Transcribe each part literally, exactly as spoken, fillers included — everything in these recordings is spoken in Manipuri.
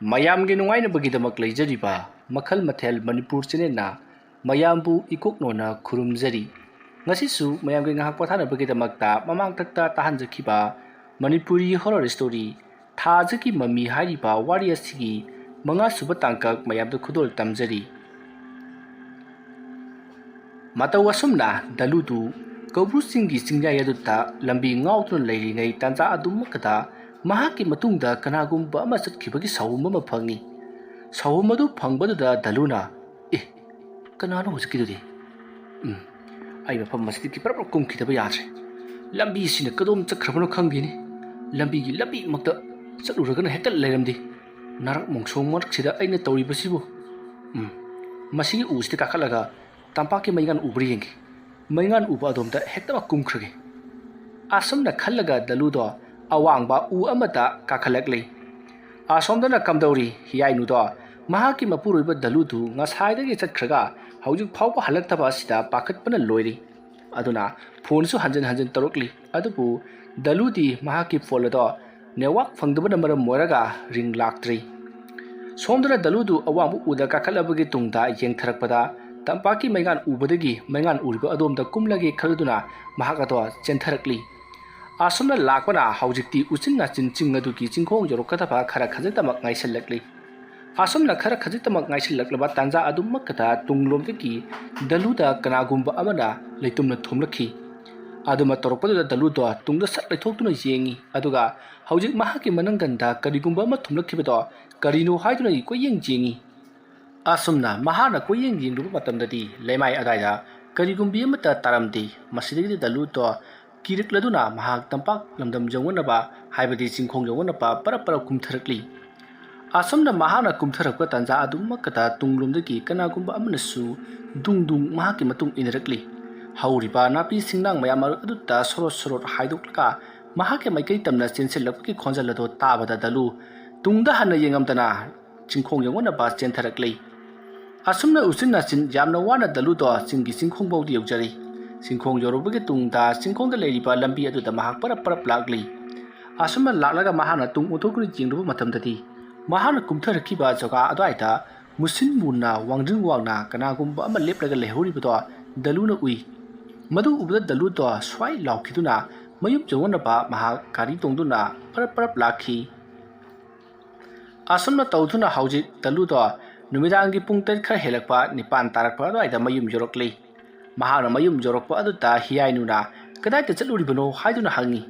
ꯃꯌꯥꯝꯒꯤ ꯅꯨꯡꯉꯥꯏꯅꯕꯒꯤꯗꯃꯛ ꯂꯩꯖꯔꯤꯕ ꯃꯈꯜ ꯃꯊꯦꯜ ꯃꯅꯤꯄꯨꯔ ꯆꯦꯅꯦꯜꯅ ꯃꯌꯥꯝꯕꯨ ꯏꯀꯣꯛꯅꯣꯅ ꯈꯨꯔꯨꯝꯖꯔꯤ꯫ ꯉꯁꯤꯁꯨ ꯃꯌꯥꯝꯒꯤ ꯉꯥꯏꯍꯥꯛ ꯄꯣꯊꯥꯅꯕꯒꯤꯗꯃꯛꯇ ꯃꯃꯥꯡꯊꯛꯇ ꯇꯥꯍꯟꯖꯈꯤꯕ ꯃꯅꯤꯄꯨꯔꯤ ꯍꯣꯔꯔ ꯁ꯭ꯇꯣꯔꯤ ꯊꯥꯖꯒꯤ ꯃꯃꯤ ꯍꯥꯏꯔꯤꯕ ꯋꯥꯔꯤ ꯑꯁꯤꯒꯤ ꯃꯉꯥꯁꯨꯕ ꯇꯥꯡꯀꯛ ꯃꯌꯥꯝꯗ ꯈꯨꯗꯣꯜ ꯇꯝꯖꯔꯤ꯫ ꯃꯇꯧ ꯑꯁꯨꯝꯅ ꯗꯂꯨꯗꯨ ꯀꯧꯕ꯭ꯔꯨ ꯆꯤꯡꯒꯤ ꯆꯤꯡꯌꯥꯏ ꯑꯗꯨꯗ ꯂꯝꯕꯤ ꯉꯥꯎꯗꯨꯅ ꯂꯩꯔꯤꯉꯩ ꯇꯥꯟꯖꯥ ꯑꯗꯨꯃꯛꯇꯗ ꯃꯍꯥꯛꯀꯤ ꯃꯇꯨꯡꯗ ꯀꯅꯥꯒꯨꯝꯕ ꯑꯃ ꯆꯠꯈꯤꯕꯒꯤ ꯁꯥꯎꯍꯨꯝ ꯑꯃ ꯐꯪꯉꯤ꯫ ꯁꯥꯎꯍꯨꯝ ꯑꯗꯨ ꯐꯪꯕꯗꯨꯗ ꯗꯂꯨꯅ, "ꯑꯦ, ꯀꯅꯥꯅꯣ ꯍꯧꯖꯤꯛꯀꯤꯗꯨꯗꯤ? ꯎꯝ, ꯑꯩ ꯃꯐꯝ ꯑꯁꯤꯗꯒꯤ ꯄꯔꯞ ꯄꯔꯞ ꯀꯨꯝꯈꯤꯗꯕ ꯌꯥꯗ꯭ꯔꯦ꯫ ꯂꯝꯕꯤꯁꯤꯅ ꯀꯗꯣꯝ ꯆꯠꯈ꯭ꯔꯕꯅꯣ ꯈꯪꯗꯦꯅꯦ꯫ ꯂꯝꯕꯤꯒꯤ ꯂꯝꯕꯤꯃꯛꯇ ꯆꯠꯂꯨꯔꯒꯅ ꯍꯦꯛꯇ ꯂꯩꯔꯝꯗꯦ꯫ ꯅꯥꯔꯛ ꯃꯣꯡꯁꯣꯡ ꯃꯔꯛꯁꯤꯗ ꯑꯩꯅ ꯇꯧꯔꯤꯕꯁꯤꯕꯨ? ꯎꯝ, ꯃꯁꯤꯒꯤ ꯎꯁꯤꯗ ꯀꯥꯈꯠꯂꯒ ꯇꯝꯄꯥꯛꯀꯤ ꯃꯩꯉꯥꯟ ꯎꯕ꯭ꯔꯥ ꯌꯦꯡꯒꯦ꯫ ꯃꯩꯉꯥꯟ ꯎꯕ ꯑꯗꯣꯝꯗ ꯍꯦꯛꯇꯃꯛ ꯀꯨꯝꯈ꯭ꯔꯒꯦ"꯫ ꯑꯁꯨꯝꯅ ꯈꯜꯂꯒ ꯗꯂꯨꯗꯣ ꯑꯋꯥꯡꯕ ꯎ ꯑꯃꯗ ꯀꯥꯈꯠꯂꯛꯂꯤ꯫ ꯑꯁꯣꯝꯗꯅ ꯀꯝꯗꯧꯔꯤ? ꯍꯤꯌꯥꯏꯅꯨꯗꯣ ꯃꯍꯥꯛꯀꯤ ꯃꯄꯨꯔꯣꯏꯕ ꯗꯂꯨꯗꯨ ꯉꯁꯥꯏꯗꯒꯤ ꯆꯠꯈ꯭ꯔꯒ ꯍꯧꯖꯤꯛ ꯐꯥꯎꯕ ꯍꯜꯂꯛꯇꯕ ꯑꯁꯤꯗ ꯄꯥꯈꯠꯄꯅ ꯂꯣꯏꯔꯤ꯫ ꯑꯗꯨꯅ ꯐꯣꯟꯁꯨ ꯍꯟꯖꯤꯟ ꯍꯟꯖꯤꯟ ꯇꯧꯔꯛꯂꯤ꯫ ꯑꯗꯨꯕꯨ ꯗꯂꯨꯗꯤ ꯃꯍꯥꯛꯀꯤ ꯐꯣꯟ ꯑꯗꯣ ꯅꯦꯠꯋꯥꯛ ꯐꯪꯗꯕꯅ ꯃꯔꯝ ꯑꯣꯏꯔꯒ ꯔꯤꯡ ꯂꯥꯛꯇ꯭ꯔꯤ꯫ ꯁꯣꯝꯗꯅ ꯗꯂꯨꯗꯨ ꯑꯋꯥꯡꯕ ꯎꯗ ꯀꯥꯈꯠꯂꯕꯒꯤ ꯇꯨꯡꯗ ꯌꯦꯡꯊꯔꯛꯄꯗ ꯇꯝꯄꯥꯛꯀꯤ ꯃꯩꯉꯥꯟ ꯎꯕꯗꯒꯤ ꯃꯩꯉꯥꯟ ꯎꯔꯤꯕ ꯑꯗꯣꯝꯗ ꯀꯨꯝꯂꯒꯦ ꯈꯜꯂꯗꯨꯅ ꯃꯍꯥꯛ ꯑꯗꯣ ꯆꯦꯟꯊꯔꯛꯂꯤ꯫ ꯑꯁꯨꯝꯅ ꯂꯥꯛꯄꯅ ꯍꯧꯖꯤꯛꯇꯤ ꯎꯆꯤꯟ ꯅꯥꯆꯤꯟ ꯆꯤꯡ ꯑꯗꯨꯒꯤ ꯆꯤꯡꯈꯣꯡ ꯌꯧꯔꯛꯀꯗꯕ ꯈꯔ ꯈꯖꯤꯛꯇꯃꯛ ꯉꯥꯏꯁꯤꯜꯂꯛꯂꯤ꯫ ꯑꯁꯨꯝꯅ ꯈꯔ ꯈꯖꯤꯛꯇꯃꯛ ꯉꯥꯏꯁꯤꯜꯂꯛꯂꯕ ꯇꯥꯟꯖꯥ ꯑꯗꯨꯃꯛꯇꯗ ꯇꯨꯡꯂꯣꯝꯗꯒꯤ ꯗꯂꯨꯗ ꯀꯅꯥꯒꯨꯝꯕ ꯑꯃꯅ ꯂꯩꯇꯨꯝꯅ ꯊꯣꯝꯂꯛꯈꯤ꯫ ꯑꯗꯨꯃ ꯇꯧꯔꯛꯄꯗꯨꯗ ꯗꯂꯨꯗꯣ ꯇꯨꯡꯗ ꯁꯠ ꯂꯩꯊꯣꯛꯇꯨꯅ ꯌꯦꯡꯉꯤ꯫ ꯑꯗꯨꯒ ꯍꯧꯖꯤꯛ ꯃꯍꯥꯛꯀꯤ ꯃꯅꯪꯒꯟꯗ ꯀꯔꯤꯒꯨꯝꯕ ꯑꯃ ꯊꯣꯝꯂꯛꯈꯤꯕꯗꯣ ꯀꯔꯤꯅꯣ ꯍꯥꯏꯗꯨꯅ ꯀꯣꯏꯌꯦꯡ ꯌꯦꯡꯉꯤ꯫ ꯑꯁꯨꯝꯅ ꯃꯍꯥꯛꯅ ꯀꯣꯏꯌꯦꯡ ꯌꯦꯡꯂꯨꯕ ꯃꯇꯝꯗꯗꯤ ꯂꯩꯃꯥꯏ ꯑꯗꯥꯏꯗ ꯀꯔꯤꯒꯨꯝꯕꯤ ꯑꯃꯠꯇ ꯇꯥꯔꯝꯗꯦ꯫ ꯃꯁꯤꯗꯒꯤꯗꯤ ꯗꯂꯨꯗꯣ ꯀꯤꯔꯛꯂꯗꯨꯅ ꯃꯍꯥꯛ ꯇꯝꯄꯥꯛ ꯂꯝꯗꯝ ꯌꯧꯅꯅꯕ, ꯍꯥꯏꯕꯗꯤ ꯆꯤꯡꯈꯣꯡ ꯌꯧꯅꯅꯕ ꯄꯔꯞ ꯄꯔꯞ ꯀꯨꯝꯊꯔꯛꯂꯤ꯫ ꯑꯁꯨꯝꯅ ꯃꯍꯥꯛꯅ ꯀꯨꯝꯊꯔꯛꯄ ꯇꯥꯟꯖꯥ ꯑꯗꯨꯃꯛꯇꯗ ꯇꯨꯡꯂꯣꯝꯗꯒꯤ ꯀꯅꯥꯒꯨꯝꯕ ꯑꯃꯅꯁꯨ ꯗꯨꯡ ꯗꯨꯡ ꯃꯍꯥꯛꯀꯤ ꯃꯇꯨꯡ ꯏꯟꯅꯔꯛꯂꯤ꯫ ꯍꯧꯔꯤꯕ ꯅꯥꯄꯤ ꯁꯤꯡꯅꯥꯡ ꯃꯌꯥꯝ ꯑꯗꯨꯗ ꯁꯣꯔꯣꯠ ꯁꯣꯔꯣꯠ ꯍꯥꯏꯗꯣꯛꯂꯒ ꯃꯍꯥꯛꯀꯤ ꯃꯥꯏꯀꯩ ꯇꯝꯅ ꯆꯦꯟꯁꯤꯜꯂꯛꯄꯒꯤ ꯈꯣꯟꯖꯦꯜ ꯑꯗꯨ ꯇꯥꯕꯗ ꯗꯂꯨ ꯇꯨꯡꯗ ꯍꯟꯅ ꯌꯦꯡꯉꯝꯗꯅ ꯆꯤꯡꯈꯣꯡ ꯌꯧꯅꯅꯕ ꯆꯦꯟꯊꯔꯛꯂꯤ꯫ ꯑꯁꯨꯝꯅ ꯎꯆꯤꯟ ꯅꯥꯆꯤꯟ ꯌꯥꯝꯅ ꯋꯥꯅ ꯗꯂꯨꯗꯣ ꯆꯤꯡꯒꯤ ꯆꯤꯡꯈꯣꯡ ꯐꯥꯎꯗ ꯌꯧꯖꯔꯤ꯫ ꯆꯤꯡꯈꯣꯡ ꯌꯧꯔꯨꯕꯒꯤ ꯇꯨꯡꯗ ꯆꯤꯡꯈꯣꯡꯗ ꯂꯩꯔꯤꯕ ꯂꯝꯕꯤ ꯑꯗꯨꯗ ꯃꯍꯥꯛ ꯄꯔꯞ ꯄꯔꯞ ꯂꯥꯛꯂꯤ꯫ ꯑꯁꯨꯝꯅ ꯂꯥꯛꯂꯒ ꯃꯍꯥꯛꯅ ꯇꯨꯡ ꯑꯣꯟꯊꯣꯛꯇꯨꯅ ꯌꯦꯡꯂꯨꯕ ꯃꯇꯝꯗꯗꯤ ꯃꯍꯥꯛꯅ ꯀꯨꯝꯊꯔꯛꯈꯤꯕ ꯖꯒꯥ ꯑꯗꯨꯋꯥꯏꯗ ꯃꯨꯁꯤꯟ ꯃꯨꯅ ꯋꯥꯡꯖꯤꯡ ꯋꯥꯡꯅ ꯀꯅꯥꯒꯨꯝꯕ ꯑꯃ ꯂꯦꯞꯂꯒ ꯂꯩꯍꯧꯔꯤꯕꯗꯣ ꯗꯂꯨꯅ ꯎꯏ꯫ ꯃꯗꯨ ꯎꯕꯗ ꯗꯂꯨꯗꯣ ꯁ꯭ꯋꯥꯏ ꯂꯥꯎꯈꯤꯗꯨꯅ ꯃꯌꯨꯝ ꯌꯧꯅꯅꯕ ꯃꯍꯥꯛ ꯒꯥꯔꯤ ꯇꯣꯡꯗꯨꯅ ꯄꯔꯞ ꯄꯔꯞ ꯂꯥꯛꯈꯤ꯫ ꯑꯁꯨꯝꯅ ꯇꯧꯗꯨꯅ ꯍꯧꯖꯤꯛ ꯗꯂꯨꯗꯣ ꯅꯨꯃꯤꯗꯥꯡꯒꯤ ꯄꯨꯡ ꯇꯔꯦꯠ ꯈꯔ ꯍꯦꯜꯂꯛꯄ, ꯅꯤꯄꯥꯟ ꯇꯥꯔꯛꯄ ꯑꯗꯨꯋꯥꯏꯗ ꯃꯌꯨꯝ ꯌꯧꯔꯛꯂꯤ꯫ ꯃꯍꯥꯛꯅ ꯃꯌꯨꯝ ꯌꯧꯔꯛꯄ ꯑꯗꯨꯗ ꯍꯤꯌꯥꯏꯅꯨꯅ "ꯀꯗꯥꯏꯗ ꯆꯠꯂꯨꯔꯤꯕꯅꯣ?" ꯍꯥꯏꯗꯨꯅ ꯍꯪꯉꯤ꯫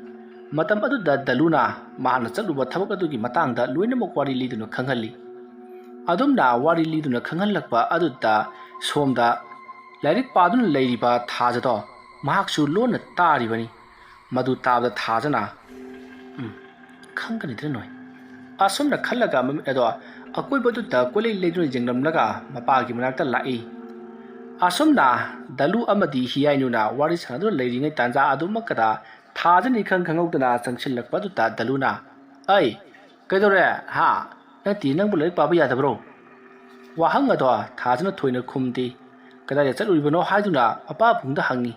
ꯃꯇꯝ ꯑꯗꯨꯗ ꯗꯂꯨꯅ ꯃꯍꯥꯛꯅ ꯆꯠꯂꯨꯕ ꯊꯕꯛ ꯑꯗꯨꯒꯤ ꯃꯇꯥꯡꯗ ꯂꯣꯏꯅꯃꯛ ꯋꯥꯔꯤ ꯂꯤꯗꯨꯅ ꯈꯪꯍꯜꯂꯤ꯫ ꯑꯗꯨꯝꯅ ꯋꯥꯔꯤ ꯂꯤꯗꯨꯅ ꯈꯪꯍꯜꯂꯛꯄ ꯑꯗꯨꯗ ꯁꯣꯝꯗ ꯂꯥꯏꯔꯤꯛ ꯄꯥꯗꯨꯅ ꯂꯩꯔꯤꯕ ꯊꯥꯖꯗꯣ ꯃꯍꯥꯛꯁꯨ ꯂꯣꯟꯅ ꯇꯥꯔꯤꯕꯅꯤ꯫ ꯃꯗꯨ ꯇꯥꯕꯗ ꯊꯥꯖꯅ, "ꯎꯝ, ꯈꯪꯒꯅꯤꯗ꯭ꯔꯥ ꯅꯣꯏ?" ꯑꯁꯨꯝꯅ ꯈꯜꯂꯒ ꯃꯃꯤꯠ ꯑꯗꯣ ꯑꯀꯣꯏꯕꯗꯨꯗ ꯀꯣꯏꯂꯩ ꯂꯩꯗꯨꯅ ꯌꯦꯡꯂꯝꯂꯒ ꯃꯄꯥꯒꯤ ꯃꯅꯥꯛꯇ ꯂꯥꯛꯏ꯫ ꯑꯁꯨꯝꯅ ꯗꯂꯨ ꯑꯃꯗꯤ ꯍꯤꯌꯥꯏꯅꯨꯅ ꯋꯥꯔꯤ ꯁꯥꯟꯅꯗꯨꯅ ꯂꯩꯔꯤꯉꯩ ꯇꯥꯟꯖꯥ ꯑꯗꯨꯃꯛꯀꯗ ꯊꯥꯖꯅ ꯏꯈꯪ ꯈꯪꯍꯧꯗꯅ ꯆꯪꯁꯤꯜꯂꯛꯄ ꯑꯗꯨꯗ ꯗꯂꯨꯅ, "ꯑꯩ, ꯀꯩꯗꯧꯔꯦ? ꯍꯥ? ꯅꯠꯇꯦ, ꯅꯪꯕꯨ ꯂꯥꯏꯔꯤꯛ ꯄꯥꯕ ꯌꯥꯗꯕ꯭ꯔꯣ?" ꯋꯥꯍꯪ ꯑꯗꯣ ꯊꯥꯖꯅ ꯊꯣꯏꯅ ꯈꯨꯝꯗꯦ꯫ "ꯀꯗꯥꯏꯗ ꯆꯠꯂꯨꯔꯤꯕꯅꯣ?" ꯍꯥꯏꯗꯨꯅ ꯃꯄꯥ ꯕꯨꯡꯗ ꯍꯪꯉꯤ꯫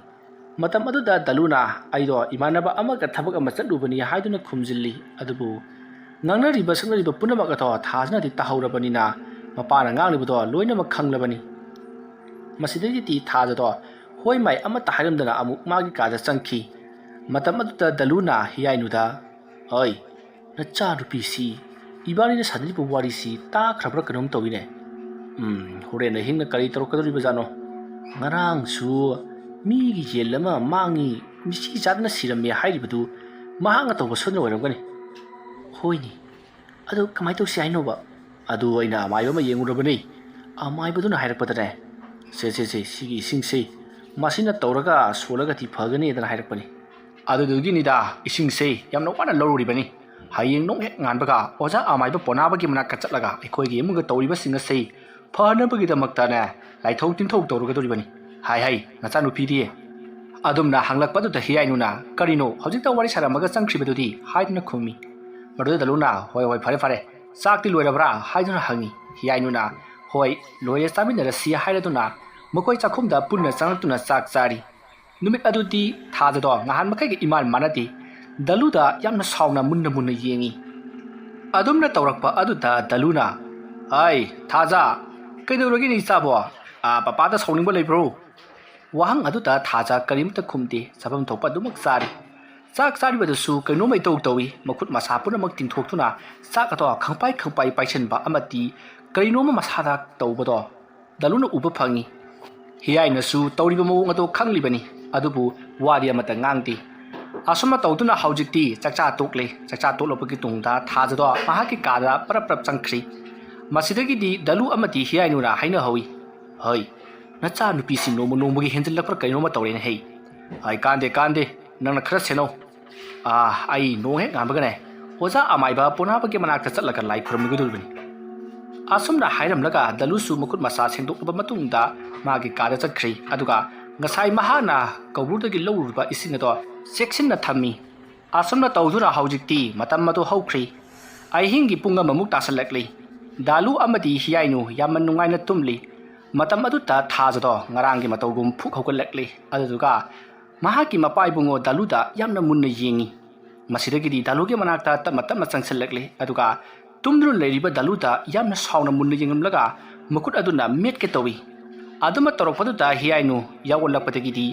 ꯃꯇꯝ ꯑꯗꯨꯗ ꯗꯂꯨꯅ, "ꯑꯩꯗꯣ ꯏꯃꯥꯟꯅꯕ ꯑꯃꯒ ꯊꯕꯛ ꯑꯃ ꯆꯠꯂꯨꯕꯅꯤ" ꯍꯥꯏꯗꯨꯅ ꯈꯨꯝꯖꯤꯜꯂꯤ꯫ ꯑꯗꯨꯕꯨ ꯉꯥꯡꯅꯔꯤꯕ ꯁꯛꯅꯔꯤꯕ ꯄꯨꯝꯅꯃꯛ ꯑꯗꯣ ꯊꯥꯖꯅꯗꯤ ꯇꯥꯍꯧꯔꯕꯅꯤꯅ ꯃꯄꯥꯅ ꯉꯥꯡꯂꯤꯕꯗꯣ ꯂꯣꯏꯅꯃꯛ ꯈꯪꯂꯕꯅꯤ꯫ ꯃꯁꯤꯗꯒꯤꯗꯤ ꯊꯥꯖꯗꯣ ꯍꯣꯏ ꯃꯥꯏ ꯑꯃꯠꯇ ꯍꯥꯏꯔꯝꯗꯅ ꯑꯃꯨꯛ ꯃꯥꯒꯤ ꯀꯥꯗ ꯆꯪꯈꯤ꯫ ꯃꯇꯝ ꯑꯗꯨꯗ ꯗꯂꯨꯅ ꯍꯤꯌꯥꯏꯅꯨꯗ, "ꯑꯣꯏ, ꯅꯆꯥꯅꯨꯄꯤꯁꯤ ꯏꯕꯥꯅꯤꯅ ꯁꯥꯟꯅꯔꯤꯕ ꯋꯥꯔꯤꯁꯤ ꯇꯥꯈ꯭ꯔꯕ꯭ꯔꯥ ꯀꯩꯅꯣꯝ ꯇꯧꯏꯅꯦ꯫ ꯎꯝ, ꯍꯣꯔꯦꯟ ꯑꯍꯤꯡꯅ ꯀꯔꯤ ꯇꯧꯔꯛꯀꯗꯧꯔꯤꯕꯖꯥꯠꯅꯣ? ꯉꯔꯥꯡꯁꯨ ꯃꯤꯒꯤ ꯌꯦꯟ ꯑꯃ ꯃꯥꯡꯉꯤ, ꯃꯤꯆꯤ ꯆꯥꯗꯅ ꯁꯤꯔꯝꯃꯦ ꯍꯥꯏꯔꯤꯕꯗꯨ ꯃꯍꯥꯛꯅ ꯇꯧꯕ ꯁꯣꯏꯗꯅ ꯑꯣꯏꯔꯝꯒꯅꯤ꯫ ꯍꯣꯏꯅꯦ, ꯑꯗꯨ ꯀꯃꯥꯏꯅ ꯇꯧꯁꯤ ꯍꯥꯏꯅꯣꯕ?" "ꯑꯗꯨ ꯑꯩꯅ ꯑꯃꯥꯏꯕ ꯑꯃ ꯌꯦꯡꯉꯨꯔꯕꯅꯤ꯫ ꯑꯃꯥꯏꯕꯗꯨꯅ ꯍꯥꯏꯔꯛꯄꯗꯅꯦ, ꯁꯦ, ꯁꯦ, ꯁꯦ, ꯁꯤꯒꯤ ꯏꯁꯤꯡꯁꯦ ꯃꯁꯤꯅ ꯇꯧꯔꯒ ꯁꯣꯜꯂꯒꯗꯤ ꯐꯒꯅꯤꯗꯅ ꯍꯥꯏꯔꯛꯄꯅꯤ꯫ ꯑꯗꯨꯗꯨꯒꯤꯅꯤꯗ ꯏꯁꯤꯡꯁꯦ ꯌꯥꯝꯅ ꯋꯥꯅ ꯂꯧꯔꯨꯔꯤꯕꯅꯤ꯫ ꯍꯌꯦꯡ ꯅꯣꯡ ꯍꯦꯛ ꯉꯥꯟꯕꯒ ꯑꯣꯖꯥ ꯑꯃꯥꯏꯕ ꯄꯣꯅꯥꯕꯒꯤ ꯃꯅꯥꯛꯇ ꯆꯠꯂꯒ ꯑꯩꯈꯣꯏꯒꯤ ꯏꯃꯨꯡꯒ ꯇꯧꯔꯤꯕꯁꯤꯡ ꯑꯁꯤ ꯐꯅꯕꯒꯤꯗꯃꯛꯇꯅꯦ ꯂꯥꯏꯊꯧ ꯇꯤꯟꯊꯧ ꯇꯧꯔꯨꯒꯗꯧꯔꯤꯕꯅꯤ꯫ ꯍꯥꯏ ꯍꯥꯏ, ꯅꯆꯥꯅꯨꯄꯤꯗꯤ?" ꯑꯗꯨꯝꯅ ꯍꯪꯂꯛꯄꯗꯨꯗ ꯍꯤꯌꯥꯏꯅꯨꯅ, "ꯀꯔꯤꯅꯣ, ꯍꯧꯖꯤꯛꯇ ꯋꯥꯔꯤ ꯁꯥꯔꯝꯃꯒ ꯆꯪꯈ꯭ꯔꯤꯕꯗꯨꯗꯤ?" ꯍꯥꯏꯗꯨꯅ ꯈꯨꯝꯃꯤ꯫ ꯃꯗꯨꯗ ꯗꯂꯨꯅ, "ꯍꯣꯏ, ꯍꯣꯏ, ꯐꯔꯦ, ꯐꯔꯦ, ꯆꯥꯛꯇꯤ ꯂꯣꯏꯔꯕ꯭ꯔꯥ?" ꯍꯥꯏꯗꯨꯅ ꯍꯪꯉꯤ꯫ ꯍꯤꯌꯥꯏꯅꯨꯅ, "ꯍꯣꯏ, ꯂꯣꯏꯔꯦ, ꯆꯥꯃꯤꯟꯅꯔꯁꯤ" ꯍꯥꯏꯔꯗꯨꯅ ꯃꯈꯣꯏ ꯆꯥꯛꯈꯨꯝꯗ ꯄꯨꯟꯅ ꯆꯪꯂꯛꯇꯨꯅ ꯆꯥꯛ ꯆꯥꯔꯤ꯫ ꯅꯨꯃꯤꯠ ꯑꯗꯨꯗꯤ ꯊꯥꯖꯗꯣ ꯉꯍꯥꯟ ꯃꯈꯩꯒ ꯏꯃꯥꯟ ꯃꯥꯟꯅꯗꯦ꯫ ꯗꯂꯨꯗ ꯌꯥꯝꯅ ꯁꯥꯎꯅ ꯃꯨꯟꯅ ꯃꯨꯟꯅ ꯌꯦꯡꯉꯤ꯫ ꯑꯗꯨꯝꯅ ꯇꯧꯔꯛꯄ ꯑꯗꯨꯗ ꯗꯂꯨꯅ, "ꯑꯩ, ꯊꯥꯖ, ꯀꯩꯗꯧꯔꯒꯦ ꯏꯆꯥꯕꯣ? ꯑꯥ, ꯄꯄꯥꯗ ꯁꯥꯎꯅꯤꯡꯕ ꯂꯩꯕ꯭ꯔꯣ?" ꯋꯥꯍꯪ ꯑꯗꯨꯗ ꯊꯥꯖ ꯀꯔꯤꯝꯇ ꯈꯨꯝꯗꯦ, ꯆꯥꯐꯝ ꯊꯣꯛꯄ ꯑꯗꯨꯃꯛ ꯆꯥꯔꯤ꯫ ꯆꯥꯛ ꯆꯥꯔꯤꯕꯗꯨꯁꯨ ꯀꯩꯅꯣꯝꯃ ꯏꯇꯧ ꯇꯧꯏ, ꯃꯈꯨꯠ ꯃꯁꯥ ꯄꯨꯝꯅꯃꯛ ꯇꯤꯡꯊꯣꯛꯇꯨꯅ ꯆꯥꯛ ꯑꯗꯣ ꯈꯪꯄꯥꯏ ꯈꯪꯄꯥꯏ ꯄꯥꯏꯁꯟꯕ ꯑꯃꯗꯤ ꯀꯔꯤꯅꯣꯝꯃ ꯃꯁꯥꯗ ꯇꯧꯕꯗꯣ ꯗꯂꯨꯅ ꯎꯕ ꯐꯪꯏ꯫ ꯍꯤꯌꯥꯏꯅꯁꯨ ꯇꯧꯔꯤꯕ ꯃꯑꯣꯡ ꯑꯗꯨ ꯈꯪꯂꯤꯕꯅꯤ, ꯑꯗꯨꯕꯨ ꯋꯥꯗꯤ ꯑꯃꯠꯇ ꯉꯥꯡꯗꯦ꯫ ꯑꯁꯨꯝꯅ ꯇꯧꯗꯨꯅ ꯍꯧꯖꯤꯛꯇꯤ ꯆꯥꯛꯆꯥ ꯇꯣꯛꯂꯦ꯫ ꯆꯥꯛꯆꯥ ꯇꯣꯛꯂꯕꯒꯤ ꯇꯨꯡꯗ ꯊꯥꯖꯗꯣ ꯃꯍꯥꯛꯀꯤ ꯀꯥꯗ ꯄꯔꯞ ꯄꯔꯞ ꯆꯪꯈ꯭ꯔꯤ꯫ ꯃꯁꯤꯗꯒꯤꯗꯤ ꯗꯂꯨ ꯑꯃꯗꯤ ꯍꯤꯌꯥꯏꯅꯨꯅ ꯍꯥꯏꯅꯍꯧꯏ, "ꯍꯩ, ꯅꯆꯥ ꯅꯨꯄꯤꯁꯤ ꯅꯣꯡꯃ ꯅꯣꯡꯃꯒꯤ ꯍꯦꯟꯖꯤꯜꯂꯛꯄ꯭ꯔꯥ ꯀꯩꯅꯣꯝꯃ ꯇꯧꯔꯦꯅꯦ ꯍꯩ꯫ ꯍꯩ, ꯀꯥꯟꯗꯦ, ꯀꯥꯟꯗꯦ, ꯅꯪꯅ ꯈꯔ ꯁꯦꯟꯅꯧ꯫ ꯑꯥ, ꯑꯩ ꯅꯣꯡ ꯍꯦꯛ ꯉꯥꯟꯕꯒꯅꯦ ꯑꯣꯖꯥ ꯑꯃꯥꯏꯕ ꯄꯣꯅꯥꯕꯒꯤ ꯃꯅꯥꯛꯇ ꯆꯠꯂꯒ ꯂꯥꯏ ꯈꯨꯔꯨꯝꯂꯨꯒꯗꯧꯔꯤꯕꯅꯤ꯫" ꯑꯁꯨꯝꯅ ꯍꯥꯏꯔꯝꯂꯒ ꯗꯂꯨꯁꯨ ꯃꯈꯨꯠ ꯃꯁꯥ ꯁꯦꯡꯗꯣꯛꯂꯕ ꯃꯇꯨꯡꯗ ꯃꯥꯒꯤ ꯀꯥꯗ ꯆꯠꯈ꯭ꯔꯤ꯫ ꯑꯗꯨꯒ ꯉꯁꯥꯏ ꯃꯍꯥꯛꯅ ꯀꯧꯕ꯭ꯔꯨꯗꯒꯤ ꯂꯧꯔꯨꯔꯤꯕ ꯏꯁꯤꯡ ꯑꯗꯣ ꯆꯦꯛꯁꯤꯟꯅ ꯊꯝꯃꯤ꯫ ꯑꯁꯨꯝꯅ ꯇꯧꯗꯨꯅ ꯍꯧꯖꯤꯛꯇꯤ ꯃꯇꯝ ꯑꯗꯨ ꯍꯧꯈ꯭ꯔꯤ꯫ ꯑꯍꯤꯡꯒꯤ ꯄꯨꯡ ꯑꯃꯃꯨꯛ ꯇꯥꯁꯜꯂꯛꯂꯤ꯫ ꯗꯥꯂꯨ ꯑꯃꯗꯤ ꯍꯤꯌꯥꯏꯅꯨ ꯌꯥꯝꯅ ꯅꯨꯡꯉꯥꯏꯅ ꯇꯨꯝꯂꯤ꯫ ꯃꯇꯝ ꯑꯗꯨꯗ ꯊꯥꯖꯗꯣ ꯉꯔꯥꯡꯒꯤ ꯃꯇꯧꯒꯨꯝ ꯐꯨꯛ ꯍꯧꯒꯠꯂꯛꯂꯤ꯫ ꯑꯗꯨꯗꯨꯒ ꯃꯍꯥꯛꯀꯤ ꯃꯄꯥ ꯏꯕꯨꯡꯉꯣ ꯗꯥꯂꯨꯗ ꯌꯥꯝꯅ ꯃꯨꯟꯅ ꯌꯦꯡꯉꯤ꯫ ꯃꯁꯤꯗꯒꯤꯗꯤ ꯗꯥꯂꯨꯒꯤ ꯃꯅꯥꯛꯇ ꯇꯞꯅ ꯇꯞꯅ ꯆꯪꯁꯤꯜꯂꯛꯂꯤ꯫ ꯑꯗꯨꯒ ꯇꯨꯝꯗꯨꯅ ꯂꯩꯔꯤꯕ ꯗꯥꯂꯨꯗ ꯌꯥꯝꯅ ꯁꯥꯎꯅ ꯃꯨꯟꯅ ꯌꯦꯡꯂꯝꯂꯒ ꯃꯈꯨꯠ ꯑꯗꯨꯅ ꯃꯦꯠꯀꯦ ꯇꯧꯏ꯫ ꯑꯗꯨꯃꯛ ꯇꯧꯔꯛꯄꯗꯨꯗ ꯍꯤꯌꯥꯏꯅꯨ ꯌꯥꯎꯒꯠꯂꯛꯄꯗꯒꯤꯗꯤ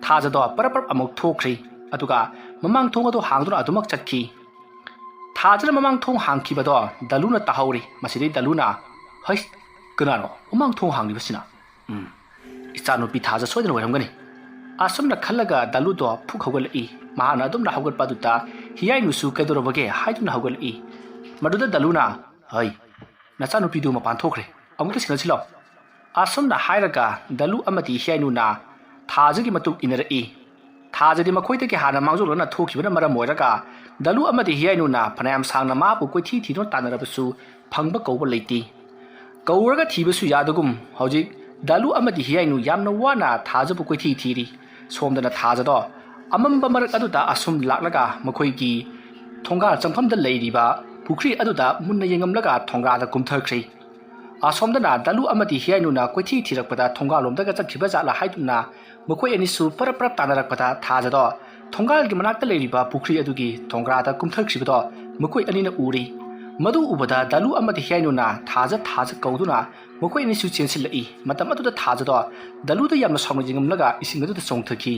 ꯊꯥꯖꯗꯣ ꯄꯔꯞ ꯄꯔꯞ ꯑꯃꯨꯛ ꯊꯣꯛꯈ꯭ꯔꯤ꯫ ꯑꯗꯨꯒ ꯃꯃꯥꯡ ꯊꯣꯡ ꯑꯗꯨ ꯍꯥꯡꯗꯨꯅ ꯑꯗꯨꯃꯛ ꯆꯠꯈꯤ꯫ ꯊꯥꯖꯅ ꯃꯃꯥꯡ ꯊꯣꯡ ꯍꯥꯡꯈꯤꯕꯗꯣ ꯗꯂꯨꯅ ꯇꯥꯍꯧꯔꯤ꯫ ꯃꯁꯤꯗꯩ ꯗꯂꯨꯅ, "ꯍꯩꯁ, ꯀꯅꯥꯅꯣ ꯃꯃꯥꯡ ꯊꯣꯡ ꯍꯥꯡꯂꯤꯕꯁꯤꯅ? ꯎꯝ, ꯏꯆꯥꯅꯨꯄꯤ ꯊꯥꯖ ꯁꯣꯏꯗꯅ ꯑꯣꯏꯔꯝꯒꯅꯤ꯫" ꯑꯁꯨꯝꯅ ꯈꯜꯂꯒ ꯗꯂꯨꯗꯣ ꯐꯨꯛ ꯍꯧꯒꯠꯂꯛꯏ꯫ ꯃꯍꯥꯛꯅ ꯑꯗꯨꯝꯅ ꯍꯧꯒꯠꯄ ꯑꯗꯨꯗ ꯍꯤꯌꯥꯏꯅꯨꯁꯨ ꯀꯩꯗꯧꯔꯕꯒꯦ ꯍꯥꯏꯗꯨꯅ ꯍꯧꯒꯠꯂꯛꯏ꯫ ꯃꯗꯨꯗ ꯗꯂꯨꯅ, "ꯍꯩ, ꯅꯆꯥꯅꯨꯄꯤꯗꯨ ꯃꯄꯥꯟ ꯊꯣꯛꯈ꯭ꯔꯦ, ꯑꯃꯨꯛꯇ ꯁꯤꯟꯅꯁꯤꯜꯂꯣ꯫" ꯑꯁꯨꯝꯅ ꯍꯥꯏꯔꯒ ꯗꯂꯨ ꯑꯃꯗꯤ ꯍꯤꯌꯥꯏꯅꯨꯅ ꯊꯥꯖꯒꯤ ꯃꯇꯨꯡ ꯏꯟꯅꯔꯛꯏ꯫ ꯊꯥꯖꯗꯤ ꯃꯈꯣꯏꯗꯒꯤ ꯍꯥꯟꯅ ꯃꯥꯡꯖꯧꯅꯅ ꯊꯣꯛꯈꯤꯕꯅ ꯃꯔꯝ ꯑꯣꯏꯔꯒ ꯗꯂꯨ ꯑꯃꯗꯤ ꯍꯤꯌꯥꯏꯅꯨꯅ ꯐꯅꯌꯥꯝ ꯁꯥꯡꯅ ꯃꯥꯕꯨ ꯀꯣꯏꯊꯤ ꯊꯤꯗꯨꯅ ꯇꯥꯟꯅꯔꯕꯁꯨ ꯐꯪꯕ ꯀꯧꯕ ꯂꯩꯇꯦ꯫ ꯀꯧꯔꯒ ꯊꯤꯕꯁꯨ ꯌꯥꯗꯒꯨꯝ ꯍꯧꯖꯤꯛ ꯗꯂꯨ ꯑꯃꯗꯤ ꯍꯤꯌꯥꯏꯅꯨ ꯌꯥꯝꯅ ꯋꯥꯅ ꯊꯥꯖꯕꯨ ꯀꯣꯏꯊꯤ ꯊꯤꯔꯤ꯫ ꯁꯣꯝꯗꯅ ꯊꯥꯖꯗꯣ ꯑꯃꯝꯕ ꯃꯔꯛ ꯑꯗꯨꯗ ꯑꯁꯨꯝ ꯂꯥꯛꯂꯒ ꯃꯈꯣꯏꯒꯤ ꯊꯣꯡꯒꯥꯜ ꯆꯪꯐꯝꯗ ꯂꯩꯔꯤꯕ ꯄꯨꯈ꯭ꯔꯤ ꯑꯗꯨꯗ ꯃꯨꯟꯅ ꯌꯦꯡꯉꯝꯂꯒ ꯊꯣꯡꯒ꯭ꯔꯥꯗ ꯀꯨꯝꯊꯈ꯭ꯔꯤ꯫ ꯑꯁꯣꯝꯗꯅ ꯗꯂꯨ ꯑꯃꯗꯤ ꯍꯤꯌꯥꯏꯅꯨꯅ ꯀꯣꯏꯊꯤ ꯊꯤꯔꯛꯄꯗ ꯊꯣꯡꯒꯥꯜꯂꯣꯝꯗꯒ ꯆꯠꯈꯤꯕ ꯖꯥꯠꯂ ꯍꯥꯏꯗꯨꯅ ꯃꯈꯣꯏ ꯑꯅꯤꯁꯨ ꯄꯔꯞ ꯄꯔꯞ ꯇꯥꯟꯅꯔꯛꯄꯗ ꯊꯥꯖꯗꯣ ꯊꯣꯡꯒꯥꯜꯒꯤ ꯃꯅꯥꯛꯇ ꯂꯩꯔꯤꯕ ꯄꯨꯈ꯭ꯔꯤ ꯑꯗꯨꯒꯤ ꯊꯣꯡꯒ꯭ꯔꯥꯗ ꯀꯨꯝꯊꯈ꯭ꯔꯤꯕꯗꯣ ꯃꯈꯣꯏ ꯑꯅꯤꯅ ꯎꯔꯤ꯫ ꯃꯗꯨ ꯎꯕꯗ ꯗꯥꯂꯨ ꯑꯃꯗꯤ ꯍꯤꯌꯥꯏꯅꯨꯅ ꯊꯥꯖ ꯊꯥꯖ ꯀꯧꯗꯨꯅ ꯃꯈꯣꯏ ꯑꯅꯤꯁꯨ ꯆꯦꯟꯁꯤꯜꯂꯛꯏ꯫ ꯃꯇꯝ ꯑꯗꯨꯗ ꯊꯥꯖꯗꯣ ꯗꯥꯂꯨꯗ ꯌꯥꯝꯅ ꯁꯥꯎꯅ ꯌꯦꯡꯂꯝꯂꯒ ꯏꯁꯤꯡ ꯑꯗꯨꯗ ꯆꯣꯡꯊꯈꯤ꯫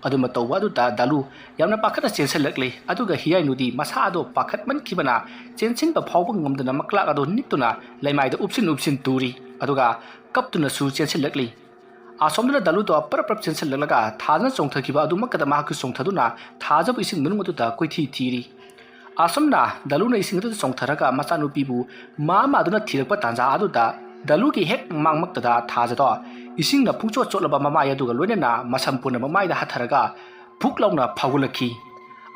ꯑꯗꯨꯝꯅ ꯇꯧꯕ ꯑꯗꯨꯗ ꯗꯥꯂꯨ ꯌꯥꯝꯅ ꯄꯥꯈꯠꯅ ꯆꯦꯟꯁꯤꯜꯂꯛꯂꯤ꯫ ꯑꯗꯨꯒ ꯍꯤꯌꯥꯏꯅꯨꯗꯤ ꯃꯁꯥ ꯑꯗꯣ ꯄꯥꯈꯠꯃꯟꯈꯤꯕꯅ ꯆꯦꯟꯁꯤꯟꯕ ꯐꯥꯎꯕ ꯉꯝꯗꯅ ꯃꯀ꯭ꯂꯥꯛ ꯑꯗꯣ ꯅꯤꯛꯇꯨꯅ ꯂꯩꯃꯥꯏꯗ ꯎꯞꯁꯤꯟ ꯎꯞꯁꯤꯟ ꯇꯨꯔꯤ꯫ ꯑꯗꯨꯒ ꯀꯞꯇꯨꯅꯁꯨ ꯆꯦꯟꯁꯤꯜꯂꯛꯂꯤ꯫ ꯑꯁꯣꯝꯗꯅ ꯗꯥꯂꯨꯗꯣ ꯄꯔꯞ ꯄꯔꯞ ꯆꯦꯟꯁꯤꯜꯂꯛꯂꯒ ꯊꯥꯖꯅ ꯆꯣꯡꯊꯈꯤꯕ ꯑꯗꯨꯃꯛꯇꯗ ꯃꯍꯥꯛꯁꯨ ꯆꯣꯡꯊꯗꯨꯅ ꯊꯥꯖꯕꯨ ꯏꯁꯤꯡ ꯃꯅꯨꯡ ꯑꯗꯨꯗ ꯀꯣꯏꯊꯤ ꯊꯤꯔꯤ꯫ ꯑꯁꯨꯝꯅ ꯗꯥꯂꯨꯅ ꯏꯁꯤꯡ ꯑꯗꯨꯗ ꯆꯣꯡꯊꯔꯒ ꯃꯆꯥꯅꯨꯄꯤꯕꯨ ꯃꯥ ꯃꯥꯗꯨꯅ ꯊꯤꯔꯛꯄ ꯇꯥꯟꯖꯥ ꯑꯗꯨꯗ ꯗꯥꯂꯨꯒꯤ ꯍꯦꯛ ꯃꯥꯡꯃꯛꯇꯗ ꯊꯥꯖꯗꯣ ꯏꯁꯤꯡꯅ ꯄꯨꯡꯆꯣꯠ ꯆꯣꯠꯂꯕ ꯃꯃꯥꯏ ꯑꯗꯨꯒ ꯂꯣꯏꯅꯅ ꯃꯁꯝ ꯄꯨꯟꯅ ꯃꯃꯥꯏꯗ ꯍꯥꯊꯔꯒ ꯐꯨꯛ ꯂꯥꯎꯅ ꯐꯥꯎꯒꯠꯂꯛꯈꯤ꯫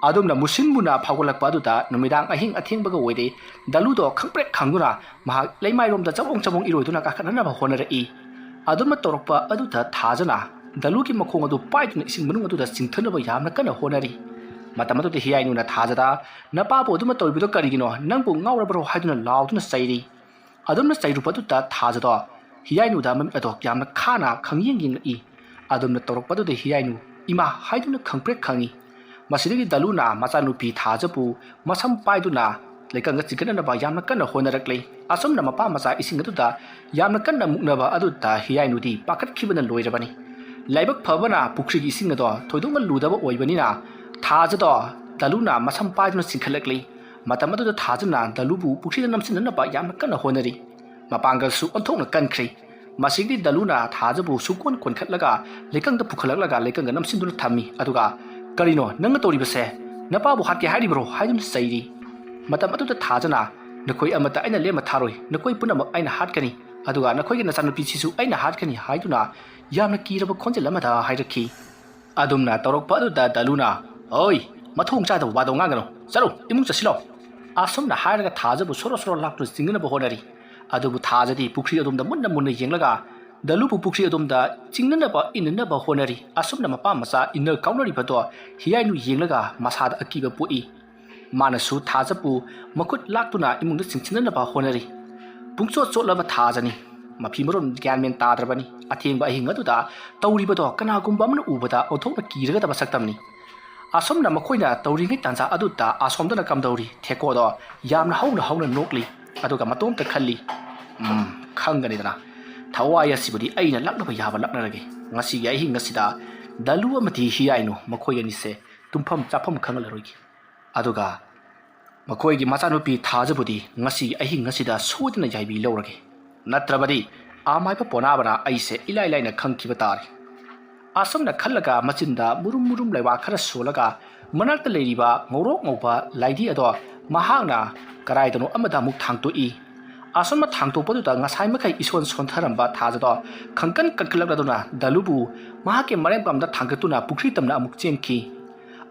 ꯑꯗꯨꯝꯅ ꯃꯨꯁꯤꯟ ꯃꯨꯅ ꯐꯥꯎꯒꯠꯂꯛꯄ ꯑꯗꯨꯗ ꯅꯨꯃꯤꯗꯥꯡ ꯑꯍꯤꯡ ꯑꯊꯦꯡꯕꯒ ꯑꯣꯏꯔꯦ꯫ ꯗꯥꯂꯨꯗꯣ ꯈꯪꯄ꯭ꯔꯦꯛ ꯈꯪꯗꯨꯅ ꯃꯍꯥꯛ ꯂꯩꯃꯥꯏꯔꯣꯝꯗ ꯆꯕꯣꯡ ꯆꯕꯣꯡ ꯏꯔꯣꯏꯗꯨꯅ ꯀꯥꯈꯠꯅꯅꯕ ꯍꯣꯠꯅꯔꯛꯏ꯫ ꯑꯗꯨꯝꯅ ꯇꯧꯔꯛꯄ ꯑꯗꯨꯗ ꯊꯥꯖꯅ ꯗꯥꯂꯨꯒꯤ ꯃꯈꯣꯡ ꯑꯗꯨ ꯄꯥꯏꯗꯨꯅ ꯏꯁꯤꯡ ꯃꯅꯨꯡ ꯑꯗꯨꯗ ꯆꯤꯡꯊꯅꯕ ꯌꯥꯝꯅ ꯀꯟꯅ ꯍꯣꯠꯅꯔꯤ꯫ ꯃꯇꯝ ꯑꯗꯨꯗ ꯍꯤꯌꯥꯏꯅꯨꯅ ꯊꯥꯖꯗ, "ꯅꯄꯥꯕꯨ ꯑꯗꯨꯃ ꯇꯧꯔꯤꯕꯗꯣ ꯀꯔꯤꯒꯤꯅꯣ? ꯅꯪꯕꯨ ꯉꯥꯎꯔꯕ꯭ꯔꯣ?" ꯍꯥꯏꯗꯨꯅ ꯂꯥꯎꯗꯨꯅ ꯆꯩꯔꯤ꯫ ꯑꯗꯨꯝꯅ ꯆꯩꯔꯨꯕ ꯑꯗꯨꯗ ꯊꯥꯖꯗꯣ ꯍꯤꯌꯥꯏꯅꯨꯗ ꯃꯃꯤꯠ ꯑꯗꯣ ꯌꯥꯝꯅ ꯈꯥꯅ ꯈꯪꯌꯦꯡ ꯌꯦꯡꯂꯛꯏ꯫ ꯑꯗꯨꯝꯅ ꯇꯧꯔꯛꯄꯗꯨꯗ ꯍꯤꯌꯥꯏꯅꯨ "ꯏꯃꯥ" ꯍꯥꯏꯗꯨꯅ ꯈꯪꯄ꯭ꯔꯦꯛ ꯈꯪꯉꯤ꯫ ꯃꯁꯤꯗꯒꯤ ꯗꯥꯂꯨꯅ ꯃꯆꯥꯅꯨꯄꯤ ꯊꯥꯖꯕꯨ ꯃꯁꯝ ꯄꯥꯏꯗꯨꯅ ꯂꯩꯀꯪꯗ ꯆꯤꯡꯈꯠꯅꯅꯕ ꯌꯥꯝꯅ ꯀꯟꯅ ꯍꯣꯠꯅꯔꯛꯂꯤ꯫ ꯑꯁꯨꯝꯅ ꯃꯄꯥ ꯃꯆꯥ ꯏꯁꯤꯡ ꯑꯗꯨꯗ ꯌꯥꯝꯅ ꯀꯟꯅ ꯃꯨꯛꯅꯕ ꯑꯗꯨꯗ ꯍꯤꯌꯥꯏꯅꯨꯗꯤ ꯄꯥꯈꯠꯈꯤꯕꯅ ꯂꯣꯏꯔꯕꯅꯤ꯫ ꯂꯥꯏꯕꯛ ꯐꯕꯅ ꯄꯨꯈ꯭ꯔꯤꯒꯤ ꯏꯁꯤꯡ ꯑꯗꯣ ꯊꯣꯏꯗꯣꯛꯅ ꯂꯨꯗꯕ ꯑꯣꯏꯕꯅꯤꯅ ꯊꯥꯖꯗꯣ ꯗꯥꯂꯨꯅ ꯃꯁꯝ ꯄꯥꯏꯗꯨꯅ ꯆꯤꯡꯈꯠꯂꯛꯂꯤ꯫ ꯃꯇꯝ ꯑꯗꯨꯗ ꯊꯥꯖꯅ ꯗꯥꯂꯨꯕꯨ ꯄꯨꯈ꯭ꯔꯤꯗ ꯅꯝꯁꯤꯟꯅꯅꯕ ꯌꯥꯝꯅ ꯀꯟꯅ ꯍꯣꯠꯅꯔꯤ꯫ ꯃꯄꯥꯡꯒꯜꯁꯨ ꯑꯣꯟꯊꯣꯛꯅ ꯀꯟꯈ꯭ꯔꯦ꯫ ꯃꯁꯤꯗꯤ ꯗꯥꯂꯨꯅ ꯊꯥꯖꯕꯨ ꯁꯨꯛꯀꯣꯟ ꯀꯣꯟꯈꯠꯂꯒ ꯂꯩꯀꯪꯗ ꯄꯨꯈꯠꯂꯛꯂꯒ ꯂꯩꯀꯪꯗ ꯅꯝꯁꯤꯟꯗꯨꯅ ꯊꯝꯃꯤ꯫ ꯑꯗꯨꯒ, "ꯀꯔꯤꯅꯣ ꯅꯪꯅ ꯇꯧꯔꯤꯕꯁꯦ? ꯅꯄꯥꯕꯨ ꯍꯥꯠꯀꯦ ꯍꯥꯏꯔꯤꯕ꯭ꯔꯣ?" ꯍꯥꯏꯗꯨꯅ ꯆꯩꯔꯤ꯫ ꯃꯇꯝ ꯑꯗꯨꯗ ꯊꯥꯖꯅ, "ꯅꯈꯣꯏ ꯑꯃꯠꯇ ꯑꯩꯅ ꯂꯦꯝꯅ ꯊꯥꯔꯣꯏ, ꯅꯈꯣꯏ ꯄꯨꯝꯅꯃꯛ ꯑꯩꯅ ꯍꯥꯠꯀꯅꯤ, ꯑꯗꯨꯒ ꯅꯈꯣꯏꯒꯤ ꯅꯆꯥꯅꯨꯄꯤꯁꯤꯁꯨ ꯑꯩꯅ ꯍꯥꯠꯀꯅꯤ" ꯍꯥꯏꯗꯨꯅ ꯌꯥꯝꯅ ꯀꯤꯔꯕ ꯈꯣꯟꯖꯦꯜ ꯑꯃꯗ ꯍꯥꯏꯔꯛꯈꯤ꯫ ꯑꯗꯨꯝꯅ ꯇꯧꯔꯛꯄ ꯑꯗꯨꯗ ꯗꯥꯂꯨꯅ, "ꯑꯣꯏ, ꯃꯊꯣꯡ ꯆꯥꯗꯕ ꯋꯥꯗꯣ ꯉꯥꯡꯒꯅꯨ, ꯆꯠꯂꯨ, ꯏꯃꯨꯡ ꯆꯠꯁꯤꯜꯂꯣ"꯫ ꯑꯁꯨꯝꯅ ꯍꯥꯏꯔꯒ ꯊꯥꯖꯕꯨ ꯁꯣꯔꯣ ꯁꯣꯔꯣ ꯂꯥꯛꯇꯨꯅ ꯆꯤꯡꯅꯅꯕ ꯍꯣꯠꯅꯔꯤ꯫ ꯑꯗꯨꯕꯨ ꯊꯥꯖꯗꯤ ꯄꯨꯈ꯭ꯔꯤ ꯑꯗꯣꯝꯗ ꯃꯨꯟꯅ ꯃꯨꯟꯅ ꯌꯦꯡꯂꯒ ꯗꯥꯂꯨꯕꯨ ꯄꯨꯈ꯭ꯔꯤ ꯑꯗꯣꯝꯗ ꯆꯤꯡꯅꯅꯕ ꯏꯟꯅꯅꯕ ꯍꯣꯠꯅꯔꯤ꯫ ꯑꯁꯨꯝꯅ ꯃꯄꯥ ꯃꯆꯥ ꯏꯟꯅ ꯀꯥꯎꯅꯔꯤꯕꯗꯣ ꯍꯤꯌꯥꯏꯅꯨ ꯌꯦꯡꯂꯒ ꯃꯁꯥꯗ ꯑꯀꯤꯕ ꯄꯣꯛꯏ꯫ ꯃꯥꯅꯁꯨ ꯊꯥꯖꯕꯨ ꯃꯈꯨꯠ ꯂꯥꯛꯇꯨꯅ ꯏꯃꯨꯡꯗ ꯆꯤꯡꯁꯤꯟꯅꯅꯕ ꯍꯣꯠꯅꯔꯤ꯫ ꯄꯨꯡꯆꯣꯠ ꯆꯣꯠꯂꯕ ꯊꯥꯖꯅꯤ꯫ ꯃꯐꯤ ꯃꯔꯣꯟ ꯒ꯭ꯌꯥꯟ ꯃꯦꯟ ꯇꯥꯗ꯭ꯔꯕꯅꯤ꯫ ꯑꯊꯦꯡꯕ ꯑꯍꯤꯡ ꯑꯗꯨꯗ ꯇꯧꯔꯤꯕꯗꯣ ꯀꯅꯥꯒꯨꯝꯕ ꯑꯃꯅ ꯎꯕꯗ ꯑꯣꯟꯊꯣꯛꯅ ꯀꯤꯔꯒꯗꯕ ꯁꯛꯇꯝꯅꯤ꯫ ꯑꯁꯨꯝꯅ ꯃꯈꯣꯏꯅ ꯇꯧꯔꯤꯉꯩ ꯇꯥꯟꯖꯥ ꯑꯗꯨꯗ ꯑꯁꯣꯝꯗꯅ ꯀꯝꯗꯧꯔꯤ? ꯊꯦꯀꯣꯗꯣ ꯌꯥꯝꯅ ꯍꯧꯅ ꯍꯧꯅ ꯅꯣꯛꯂꯤ꯫ ꯑꯗꯨꯒ ꯃꯇꯣꯝꯇ ꯈꯜꯂꯤ, "ꯎꯝ, ꯈꯪꯒꯅꯤꯗꯅ, ꯊꯋꯥꯏ ꯑꯁꯤꯕꯨꯗꯤ ꯑꯩꯅ ꯂꯥꯛꯅꯕ ꯌꯥꯕ ꯂꯥꯛꯅꯔꯒꯦ꯫ ꯉꯁꯤꯒꯤ ꯑꯍꯤꯡ ꯑꯁꯤꯗ ꯗꯂꯨ ꯑꯃꯗꯤ ꯍꯤꯌꯥꯏꯅꯨ ꯃꯈꯣꯏ ꯑꯅꯤꯁꯦ ꯇꯨꯝꯐꯝ ꯆꯥꯐꯝ ꯈꯪꯍꯜꯂꯔꯣꯏꯒꯦ꯫ ꯑꯗꯨꯒ ꯃꯈꯣꯏꯒꯤ ꯃꯆꯥꯅꯨꯄꯤ ꯊꯥꯖꯕꯨꯗꯤ ꯉꯁꯤꯒꯤ ꯑꯍꯤꯡ ꯑꯁꯤꯗ ꯁꯣꯏꯗꯅ ꯌꯥꯏꯕꯤ ꯂꯧꯔꯒꯦ꯫ ꯅꯠꯇ꯭ꯔꯕꯗꯤ ꯑꯃꯥꯏꯕ ꯄꯣꯅꯥꯕꯅ ꯑꯩꯁꯦ ꯏꯂꯥꯏ ꯂꯥꯏꯅ ꯈꯪꯈꯤꯕ ꯇꯥꯔꯦ"꯫ ꯑꯁꯨꯝꯅ ꯈꯜꯂꯒ ꯃꯆꯤꯟꯗ ꯃꯨꯔꯨꯝ ꯃꯨꯔꯨꯝ ꯂꯩꯕꯥꯛ ꯈꯔ ꯁꯣꯜꯂꯒ ꯃꯅꯥꯛꯇ ꯂꯩꯔꯤꯕ ꯉꯧꯔꯣꯛ ꯉꯧꯕ ꯂꯥꯏꯙꯤ ꯑꯗꯣ ꯃꯍꯥꯛꯅ ꯀꯔꯥꯏꯗꯅꯣ ꯑꯃꯗ ꯑꯃꯨꯛ ꯊꯥꯡꯇꯣꯛꯏ꯫ ꯑꯁꯨꯝꯅ ꯊꯥꯡꯇꯣꯛꯄꯗꯨꯗ ꯉꯁꯥꯏ ꯃꯈꯩ ꯏꯁꯣꯟ ꯁꯣꯟꯊꯔꯝꯕ ꯊꯥꯖꯗꯣ ꯈꯪꯀꯟ ꯀꯟꯈꯠꯂꯛꯂꯗꯨꯅ ꯗꯂꯨꯕꯨ ꯃꯍꯥꯛꯀꯤ ꯃꯔꯦꯝꯄꯝꯗ ꯊꯥꯡꯒꯠꯇꯨꯅ ꯄꯨꯈ꯭ꯔꯤ ꯇꯝꯅ ꯑꯃꯨꯛ ꯆꯦꯟꯈꯤ꯫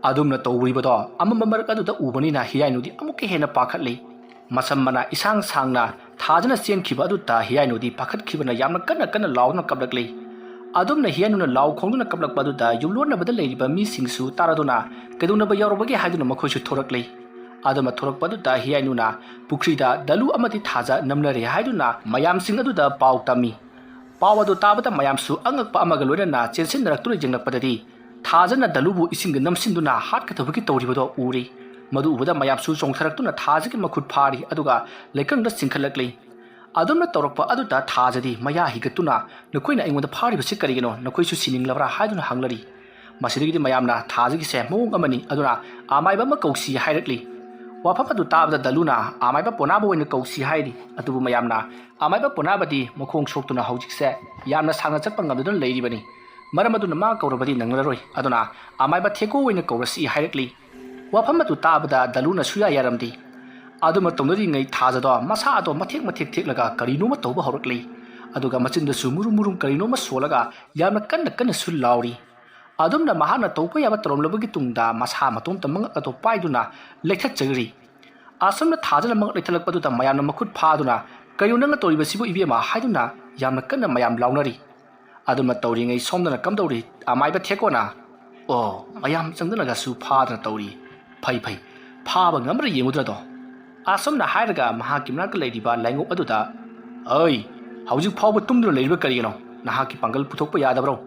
ꯑꯗꯨꯝꯅ ꯇꯧꯔꯤꯕꯗꯣ ꯑꯃꯝꯕ ꯃꯔꯛ ꯑꯗꯨꯗ ꯎꯕꯅꯤꯅ ꯍꯤꯌꯥꯏꯅꯨꯗꯤ ꯑꯃꯨꯛꯀ ꯍꯦꯟꯅ ꯄꯥꯈꯠꯂꯤ꯫ ꯃꯁꯝ ꯃꯅꯥ ꯏꯁꯥꯡ ꯁꯥꯡꯅ ꯊꯥꯖꯅ ꯆꯦꯟꯈꯤꯕ ꯑꯗꯨꯗ ꯍꯤꯌꯥꯏꯅꯨꯗꯤ ꯄꯥꯈꯠꯈꯤꯕꯅ ꯌꯥꯝꯅ ꯀꯟꯅ ꯀꯟꯅ ꯂꯥꯎꯗꯨꯅ ꯀꯞꯂꯛꯂꯤ꯫ ꯑꯗꯨꯝꯅ ꯍꯤꯌꯥꯏꯅꯨꯅ ꯂꯥꯎ ꯈꯣꯡꯗꯨꯅ ꯀꯞꯂꯛꯄ ꯑꯗꯨꯗ ꯌꯨꯝꯂꯣꯟꯅꯕꯗ ꯂꯩꯔꯤꯕ ꯃꯤꯁꯤꯡꯁꯨ ꯇꯥꯔꯗꯨꯅ ꯀꯩꯗꯧꯅꯕ ꯌꯥꯎꯔꯕꯒꯦ ꯍꯥꯏꯗꯨꯅ ꯃꯈꯣꯏꯁꯨ ꯊꯣꯔꯛꯂꯤ꯫ ꯑꯗꯨꯝꯅ ꯊꯣꯔꯛꯄ ꯑꯗꯨꯗ ꯍꯤꯌꯥꯏꯅꯨꯅ ꯄꯨꯈ꯭ꯔꯤꯗ ꯗꯂꯨ ꯑꯃꯗꯤ ꯊꯥꯖ ꯅꯝꯅꯔꯦ ꯍꯥꯏꯗꯨꯅ ꯃꯌꯥꯝꯁꯤꯡ ꯑꯗꯨꯗ ꯄꯥꯎ ꯇꯝꯃꯤ꯫ ꯄꯥꯎ ꯑꯗꯨ ꯇꯥꯕꯗ ꯃꯌꯥꯝꯁꯨ ꯑꯉꯛꯄ ꯑꯃꯒ ꯂꯣꯏꯅꯅ ꯆꯦꯟꯁꯤꯟꯅꯔꯛꯇꯨꯅ ꯌꯦꯡꯂꯛꯄꯗꯗꯤ ꯊꯥꯖꯅ ꯗꯂꯨꯕꯨ ꯏꯁꯤꯡꯒ ꯅꯝꯁꯤꯟꯗꯨꯅ ꯍꯥꯠꯀꯗꯕꯒꯤ ꯇꯧꯔꯤꯕꯗꯣ ꯎꯔꯤ꯫ ꯃꯗꯨ ꯎꯕꯗ ꯃꯌꯥꯝꯁꯨ ꯆꯣꯡꯊꯔꯛꯇꯨꯅ ꯊꯥꯖꯒꯤ ꯃꯈꯨꯠ ꯐꯥꯔꯤ, ꯑꯗꯨꯒ ꯂꯩꯀꯪꯗ ꯆꯤꯡꯈꯠꯂꯛꯂꯤ꯫ ꯑꯗꯨꯝꯅ ꯇꯧꯔꯛꯄ ꯑꯗꯨꯗ ꯊꯥꯖꯗꯤ ꯃꯌꯥ ꯍꯤꯒꯠꯇꯨꯅ, "ꯅꯈꯣꯏꯅ ꯑꯩꯉꯣꯟꯗ ꯐꯥꯔꯤꯕꯁꯤ ꯀꯔꯤꯒꯤꯅꯣ? ꯅꯈꯣꯏꯁꯨ ꯁꯤꯅꯤꯡꯂꯕ꯭ꯔꯥ?" ꯍꯥꯏꯗꯨꯅ ꯍꯪꯂꯔꯤ꯫ ꯃꯁꯤꯗꯒꯤꯗꯤ ꯃꯌꯥꯝꯅ ꯊꯥꯖꯒꯤꯁꯦ ꯃꯑꯣꯡ ꯑꯃꯅꯤ, ꯑꯗꯨꯅ ꯑꯃꯥꯏꯕ ꯑꯃ ꯀꯧꯁꯤ ꯍꯥꯏꯔꯛꯂꯤ꯫ ꯋꯥꯐꯝ ꯑꯗꯨ ꯇꯥꯕꯗ ꯗꯂꯨꯅ ꯑꯃꯥꯏꯕ ꯄꯣꯅꯥꯕ ꯑꯣꯏꯅ ꯀꯧꯁꯤ ꯍꯥꯏꯔꯤ꯫ ꯑꯗꯨꯕꯨ ꯃꯌꯥꯝꯅ ꯑꯃꯥꯏꯕ ꯄꯣꯅꯥꯕꯗꯤ ꯃꯈꯣꯡ ꯁꯣꯛꯇꯨꯅ ꯍꯧꯖꯤꯛꯁꯦ ꯌꯥꯝꯅ ꯁꯥꯡꯅ ꯆꯠꯄ ꯉꯝꯗꯨꯅ ꯂꯩꯔꯤꯕꯅꯤ꯫ ꯃꯔꯝ ꯑꯗꯨꯅ ꯃꯥ ꯀꯧꯔꯕꯗꯤ ꯅꯪꯂꯔꯣꯏ, ꯑꯗꯨꯅ ꯑꯃꯥꯏꯕ ꯊꯦꯀꯣ ꯑꯣꯏꯅ ꯀꯧꯔꯁꯤ ꯍꯥꯏꯔꯛꯂꯤ꯫ ꯋꯥꯐꯝ ꯑꯗꯨ ꯇꯥꯕꯗ ꯗꯂꯨꯅ ꯁꯨꯌꯥ ꯌꯥꯔꯝꯗꯦ꯫ ꯑꯗꯨꯃ ꯇꯧꯅꯔꯤꯉꯩ ꯊꯥꯖꯗꯣ ꯃꯁꯥ ꯑꯗꯣ ꯃꯊꯦꯛ ꯃꯊꯦꯛ ꯊꯦꯛꯂꯒ ꯀꯔꯤꯅꯣꯃ ꯇꯧꯕ ꯍꯧꯔꯛꯂꯤ꯫ ꯑꯗꯨꯒ ꯃꯆꯤꯟꯗꯁꯨ ꯃꯨꯔꯨꯝ ꯃꯨꯔꯨꯝ ꯀꯔꯤꯅꯣꯃ ꯁꯣꯜꯂꯒ ꯌꯥꯝꯅ ꯀꯟꯅ ꯀꯟꯅꯁꯨ ꯂꯥꯎꯔꯤ꯫ ꯑꯗꯨꯝꯅ ꯃꯍꯥꯛꯅ ꯇꯧꯕ ꯌꯥꯕ ꯇꯧꯔꯝꯂꯕꯒꯤ ꯇꯨꯡꯗ ꯃꯁꯥ ꯃꯇꯣꯝꯇ ꯃꯉꯛ ꯑꯗꯨ ꯄꯥꯏꯗꯨꯅ ꯂꯩꯊꯠꯆꯈ꯭ꯔꯤ꯫ ꯑꯁꯨꯝꯅ ꯊꯥꯖꯅ ꯃꯉꯛ ꯂꯩꯊꯠꯂꯛꯄꯗꯨꯗ ꯃꯌꯥꯝꯅ ꯃꯈꯨꯠ ꯐꯥꯗꯨꯅ, "ꯀꯩꯅꯣ ꯅꯪꯅ ꯇꯧꯔꯤꯕꯁꯤꯕꯨ ꯏꯕꯦꯝꯃ?" ꯍꯥꯏꯗꯨꯅ ꯌꯥꯝꯅ ꯀꯟꯅ ꯃꯌꯥꯝ ꯂꯥꯎꯅꯔꯤ꯫ ꯑꯗꯨꯃ ꯇꯧꯔꯤꯉꯩ ꯁꯣꯝꯗꯅ ꯀꯝꯗꯧꯔꯤ? ꯑꯃꯥꯏꯕ ꯊꯦꯛꯀꯣꯅ, "ꯑꯣ, ꯃꯌꯥꯝ ꯆꯪꯗꯅꯒꯁꯨ ꯐꯥꯗꯅ ꯇꯧꯔꯤ꯫ ꯐꯩ ꯐꯩ, ꯐꯥꯕ ꯉꯝꯕ꯭ꯔꯥ ꯌꯦꯡꯉꯨꯗ꯭ꯔꯗꯣ?" ꯑꯁꯨꯝꯅ ꯍꯥꯏꯔꯒ ꯃꯍꯥꯛꯀꯤ ꯃꯅꯥꯛꯇ ꯂꯩꯔꯤꯕ ꯂꯥꯏꯉꯣꯛ ꯑꯗꯨꯗ, "ꯑꯩ, ꯍꯧꯖꯤꯛ ꯐꯥꯎꯕ ꯇꯨꯝꯗꯨꯅ ꯂꯩꯔꯤꯕ ꯀꯔꯤꯒꯤꯅꯣ? ꯅꯍꯥꯛꯀꯤ ꯄꯥꯡꯒꯜ ꯄꯨꯊꯣꯛꯄ ꯌꯥꯗꯕ꯭ꯔꯣ?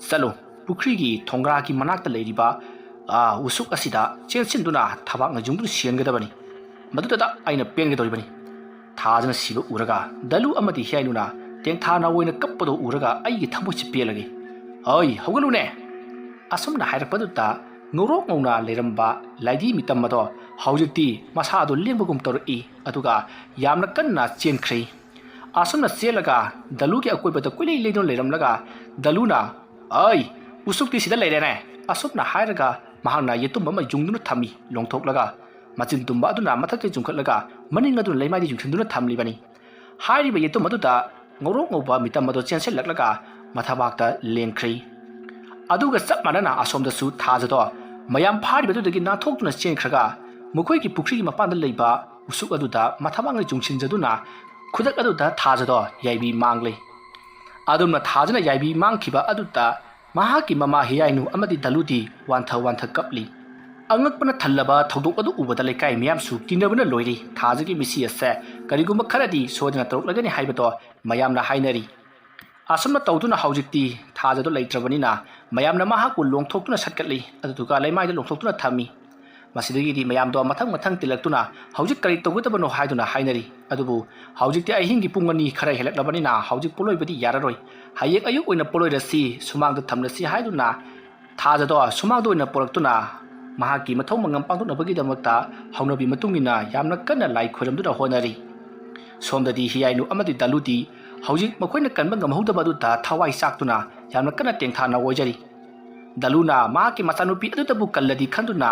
ꯆꯠꯂꯨ, ꯄꯨꯈ꯭ꯔꯤꯒꯤ ꯊꯣꯡꯒ꯭ꯔꯥꯒꯤ ꯃꯅꯥꯛꯇ ꯂꯩꯔꯤꯕ ꯑꯥ, ꯎꯁꯨꯛ ꯑꯁꯤꯗ ꯆꯦꯟꯁꯤꯟꯗꯨꯅ ꯊꯕꯥꯛꯅ ꯌꯨꯡꯗꯨꯅ ꯁꯤꯍꯟꯒꯗꯕꯅꯤ꯫ ꯃꯗꯨꯗꯇ ꯑꯩꯅ ꯄꯦꯟꯒꯗꯧꯔꯤꯕꯅꯤ꯫ ꯊꯥꯖꯅ ꯁꯤꯕ ꯎꯔꯒ ꯗꯂꯨ ꯑꯃꯗꯤ ꯍꯤꯌꯥꯏꯅꯨꯅ ꯇꯦꯡꯊꯥ ꯅꯥꯑꯣꯏꯅ ꯀꯞꯄꯗꯨ ꯎꯔꯒ ꯑꯩꯒꯤ ꯊꯃꯣꯏꯁꯤ ꯄꯦꯜꯂꯒꯦ꯫ "ꯍꯣꯏ, ꯍꯧꯒꯠꯂꯨꯅꯦ!" ꯑꯁꯨꯝꯅ ꯍꯥꯏꯔꯛꯄꯗꯨꯗ ꯉꯧꯔꯣꯛ ꯉꯧꯅ ꯂꯩꯔꯝꯕ ꯂꯥꯏꯙꯤ ꯃꯤꯇꯝ ꯑꯗꯣ ꯍꯧꯖꯤꯛꯇꯤ ꯃꯁꯥꯗꯣ ꯂꯦꯡꯕꯒꯨꯝ ꯇꯧꯔꯛꯏ, ꯑꯗꯨꯒ ꯌꯥꯝꯅ ꯀꯟꯅ ꯆꯦꯟꯈ꯭ꯔꯦ꯫ ꯑꯁꯨꯝꯅ ꯆꯦꯜꯂꯒ ꯗꯂꯨꯒꯤ ꯑꯀꯣꯏꯕꯗ ꯀꯣꯏꯂꯩ ꯂꯩꯗꯨꯅ ꯂꯩꯔꯝꯂꯒ ꯗꯂꯨꯅ, "ꯑꯩ, ꯎꯁꯨꯛꯇꯤ ꯁꯤꯗ ꯂꯩꯔꯦꯅꯦ!" ꯑꯁꯨꯝꯅ ꯍꯥꯏꯔꯒ ꯃꯍꯥꯛꯅ ꯌꯦꯇꯨꯝ ꯑꯃ ꯌꯨꯡꯗꯨꯅ ꯊꯝꯃꯤ꯫ ꯂꯣꯡꯊꯣꯛꯂꯒ ꯃꯆꯤꯟ ꯇꯨꯝꯕ ꯑꯗꯨꯅ ꯃꯊꯛꯇ ꯆꯨꯡꯈꯠꯂꯒ ꯃꯅꯤꯡ ꯑꯗꯨꯅ ꯂꯩꯃꯥꯏꯗ ꯌꯨꯡꯁꯤꯟꯗꯨꯅ ꯊꯝꯂꯤꯕꯅꯤ꯫ ꯍꯥꯏꯔꯤꯕ ꯌꯦꯇꯨꯝ ꯑꯗꯨꯗ ꯉꯧꯔꯣꯛ ꯉꯧꯕ ꯃꯤꯇꯝ ꯑꯗꯨ ꯆꯦꯟꯁꯤꯜꯂꯛꯂꯒ ꯃꯊꯕꯥꯛꯇ ꯂꯦꯡꯈ꯭ꯔꯦ꯫ ꯑꯗꯨꯒ ꯆꯞ ꯃꯥꯟꯅꯅ ꯑꯁꯣꯝꯗꯁꯨ ꯊꯥꯖꯗꯣ ꯃꯌꯥꯝ ꯐꯥꯔꯤꯕꯗꯨꯗꯒꯤ ꯅꯥꯟꯊꯣꯛꯇꯨꯅ ꯆꯦꯟꯈ꯭ꯔꯒ ꯃꯈꯣꯏꯒꯤ ꯄꯨꯈ꯭ꯔꯤꯒꯤ ꯃꯄꯥꯟꯗ ꯂꯩꯕ ꯎꯁꯨꯛ ꯑꯗꯨꯗ ꯃꯊꯕꯥꯛꯅ ꯆꯨꯡꯁꯤꯟꯖꯗꯨꯅ ꯈꯨꯗꯛ ꯑꯗꯨꯗ ꯊꯥꯖꯗꯣ ꯌꯥꯏꯕꯤ ꯃꯥꯡꯂꯦ꯫ ꯑꯗꯨꯝꯅ ꯊꯥꯖꯅ ꯌꯥꯏꯕꯤ ꯃꯥꯡꯈꯤꯕ ꯑꯗꯨꯗ ꯃꯍꯥꯛꯀꯤ ꯃꯃꯥ ꯍꯤꯌꯥꯏꯅꯨ ꯑꯃꯗꯤ ꯗꯂꯨꯗꯤ ꯋꯥꯟꯊ ꯋꯥꯟꯊ ꯀꯞꯂꯤ꯫ ꯑꯉꯛꯄꯅ ꯊꯜꯂꯕ ꯊꯧꯗꯣꯛ ꯑꯗꯨ ꯎꯕꯗ ꯂꯩꯀꯥꯏ ꯃꯤꯌꯥꯝꯁꯨ ꯀꯤꯅꯕꯅ ꯂꯣꯏꯔꯤ꯫ ꯊꯥꯖꯒꯤ ꯃꯤꯁꯤ ꯑꯁꯦ ꯀꯔꯤꯒꯨꯝꯕ ꯈꯔꯗꯤ ꯁꯣꯏꯗꯅ ꯇꯧꯔꯛꯂꯒꯅꯤ ꯍꯥꯏꯕꯗꯣ ꯃꯌꯥꯝꯅ ꯍꯥꯏꯅꯔꯤ꯫ ꯑꯁꯨꯝꯅ ꯇꯧꯗꯨꯅ ꯍꯧꯖꯤꯛꯇꯤ ꯊꯥꯖꯗꯣ ꯂꯩꯇ꯭ꯔꯕꯅꯤꯅ ꯃꯌꯥꯝꯅ ꯃꯍꯥꯛꯄꯨ ꯂꯣꯡꯊꯣꯛꯇꯨꯅ ꯁꯠꯀꯠꯂꯤ, ꯑꯗꯨꯗꯨꯒ ꯂꯩꯃꯥꯏꯗ ꯂꯣꯡꯊꯣꯛꯇꯨꯅ ꯊꯝꯃꯤ꯫ ꯃꯁꯤꯗꯒꯤꯗꯤ ꯃꯌꯥꯝꯗꯣ ꯃꯊꯪ ꯃꯊꯪ ꯇꯤꯜꯂꯛꯇꯨꯅ ꯍꯧꯖꯤꯛ ꯀꯔꯤ ꯇꯧꯒꯗꯕꯅꯣ ꯍꯥꯏꯗꯨꯅ ꯍꯥꯏꯅꯔꯤ꯫ ꯑꯗꯨꯕꯨ ꯍꯧꯖꯤꯛꯇꯤ ꯑꯍꯤꯡꯒꯤ ꯄꯨꯡ ꯑꯅꯤ ꯈꯔ ꯍꯦꯜꯂꯛꯂꯕꯅꯤꯅ ꯍꯧꯖꯤꯛ ꯄꯣꯂꯣꯏꯕꯗꯤ ꯌꯥꯔꯔꯣꯏ, ꯍꯌꯦꯡ ꯑꯌꯨꯛ ꯑꯣꯏꯅ ꯄꯣꯂꯣꯏꯔꯁꯤ, ꯁꯨꯃꯥꯡꯗ ꯊꯝꯂꯁꯤ ꯍꯥꯏꯗꯨꯅ ꯊꯥꯖꯗꯣ ꯁꯨꯃꯥꯡꯗ ꯑꯣꯏꯅ ꯄꯨꯔꯛꯇꯨꯅ ꯃꯍꯥꯛꯀꯤ ꯃꯊꯧ ꯃꯉꯝ ꯄꯥꯡꯊꯣꯛꯅꯕꯒꯤꯗꯃꯛꯇ ꯍꯧꯅꯕꯤ ꯃꯇꯨꯡ ꯏꯟꯅ ꯌꯥꯝꯅ ꯀꯟꯅ ꯂꯥꯏ ꯈꯣꯏꯔꯝꯗꯨꯅ ꯍꯣꯠꯅꯔꯤ꯫ ꯁꯣꯝꯗꯗꯤ ꯍꯤꯌꯥꯏꯅꯨ ꯑꯃꯗꯤ ꯗꯥꯂꯨꯗꯤ ꯍꯧꯖꯤꯛ ꯃꯈꯣꯏꯅ ꯀꯟꯕ ꯉꯝꯍꯧꯗꯕ ꯑꯗꯨꯗ ꯊꯋꯥꯏ ꯆꯥꯛꯇꯨꯅ ꯌꯥꯝꯅ ꯀꯟꯅ ꯇꯦꯡꯊꯥꯅ ꯑꯣꯏꯖꯔꯤ꯫ ꯗꯥꯂꯨꯅ ꯃꯍꯥꯛꯀꯤ ꯃꯆꯥꯅꯨꯄꯤ ꯑꯗꯨꯗꯕꯨ ꯀꯜꯂꯗꯤ ꯈꯟꯗꯨꯅ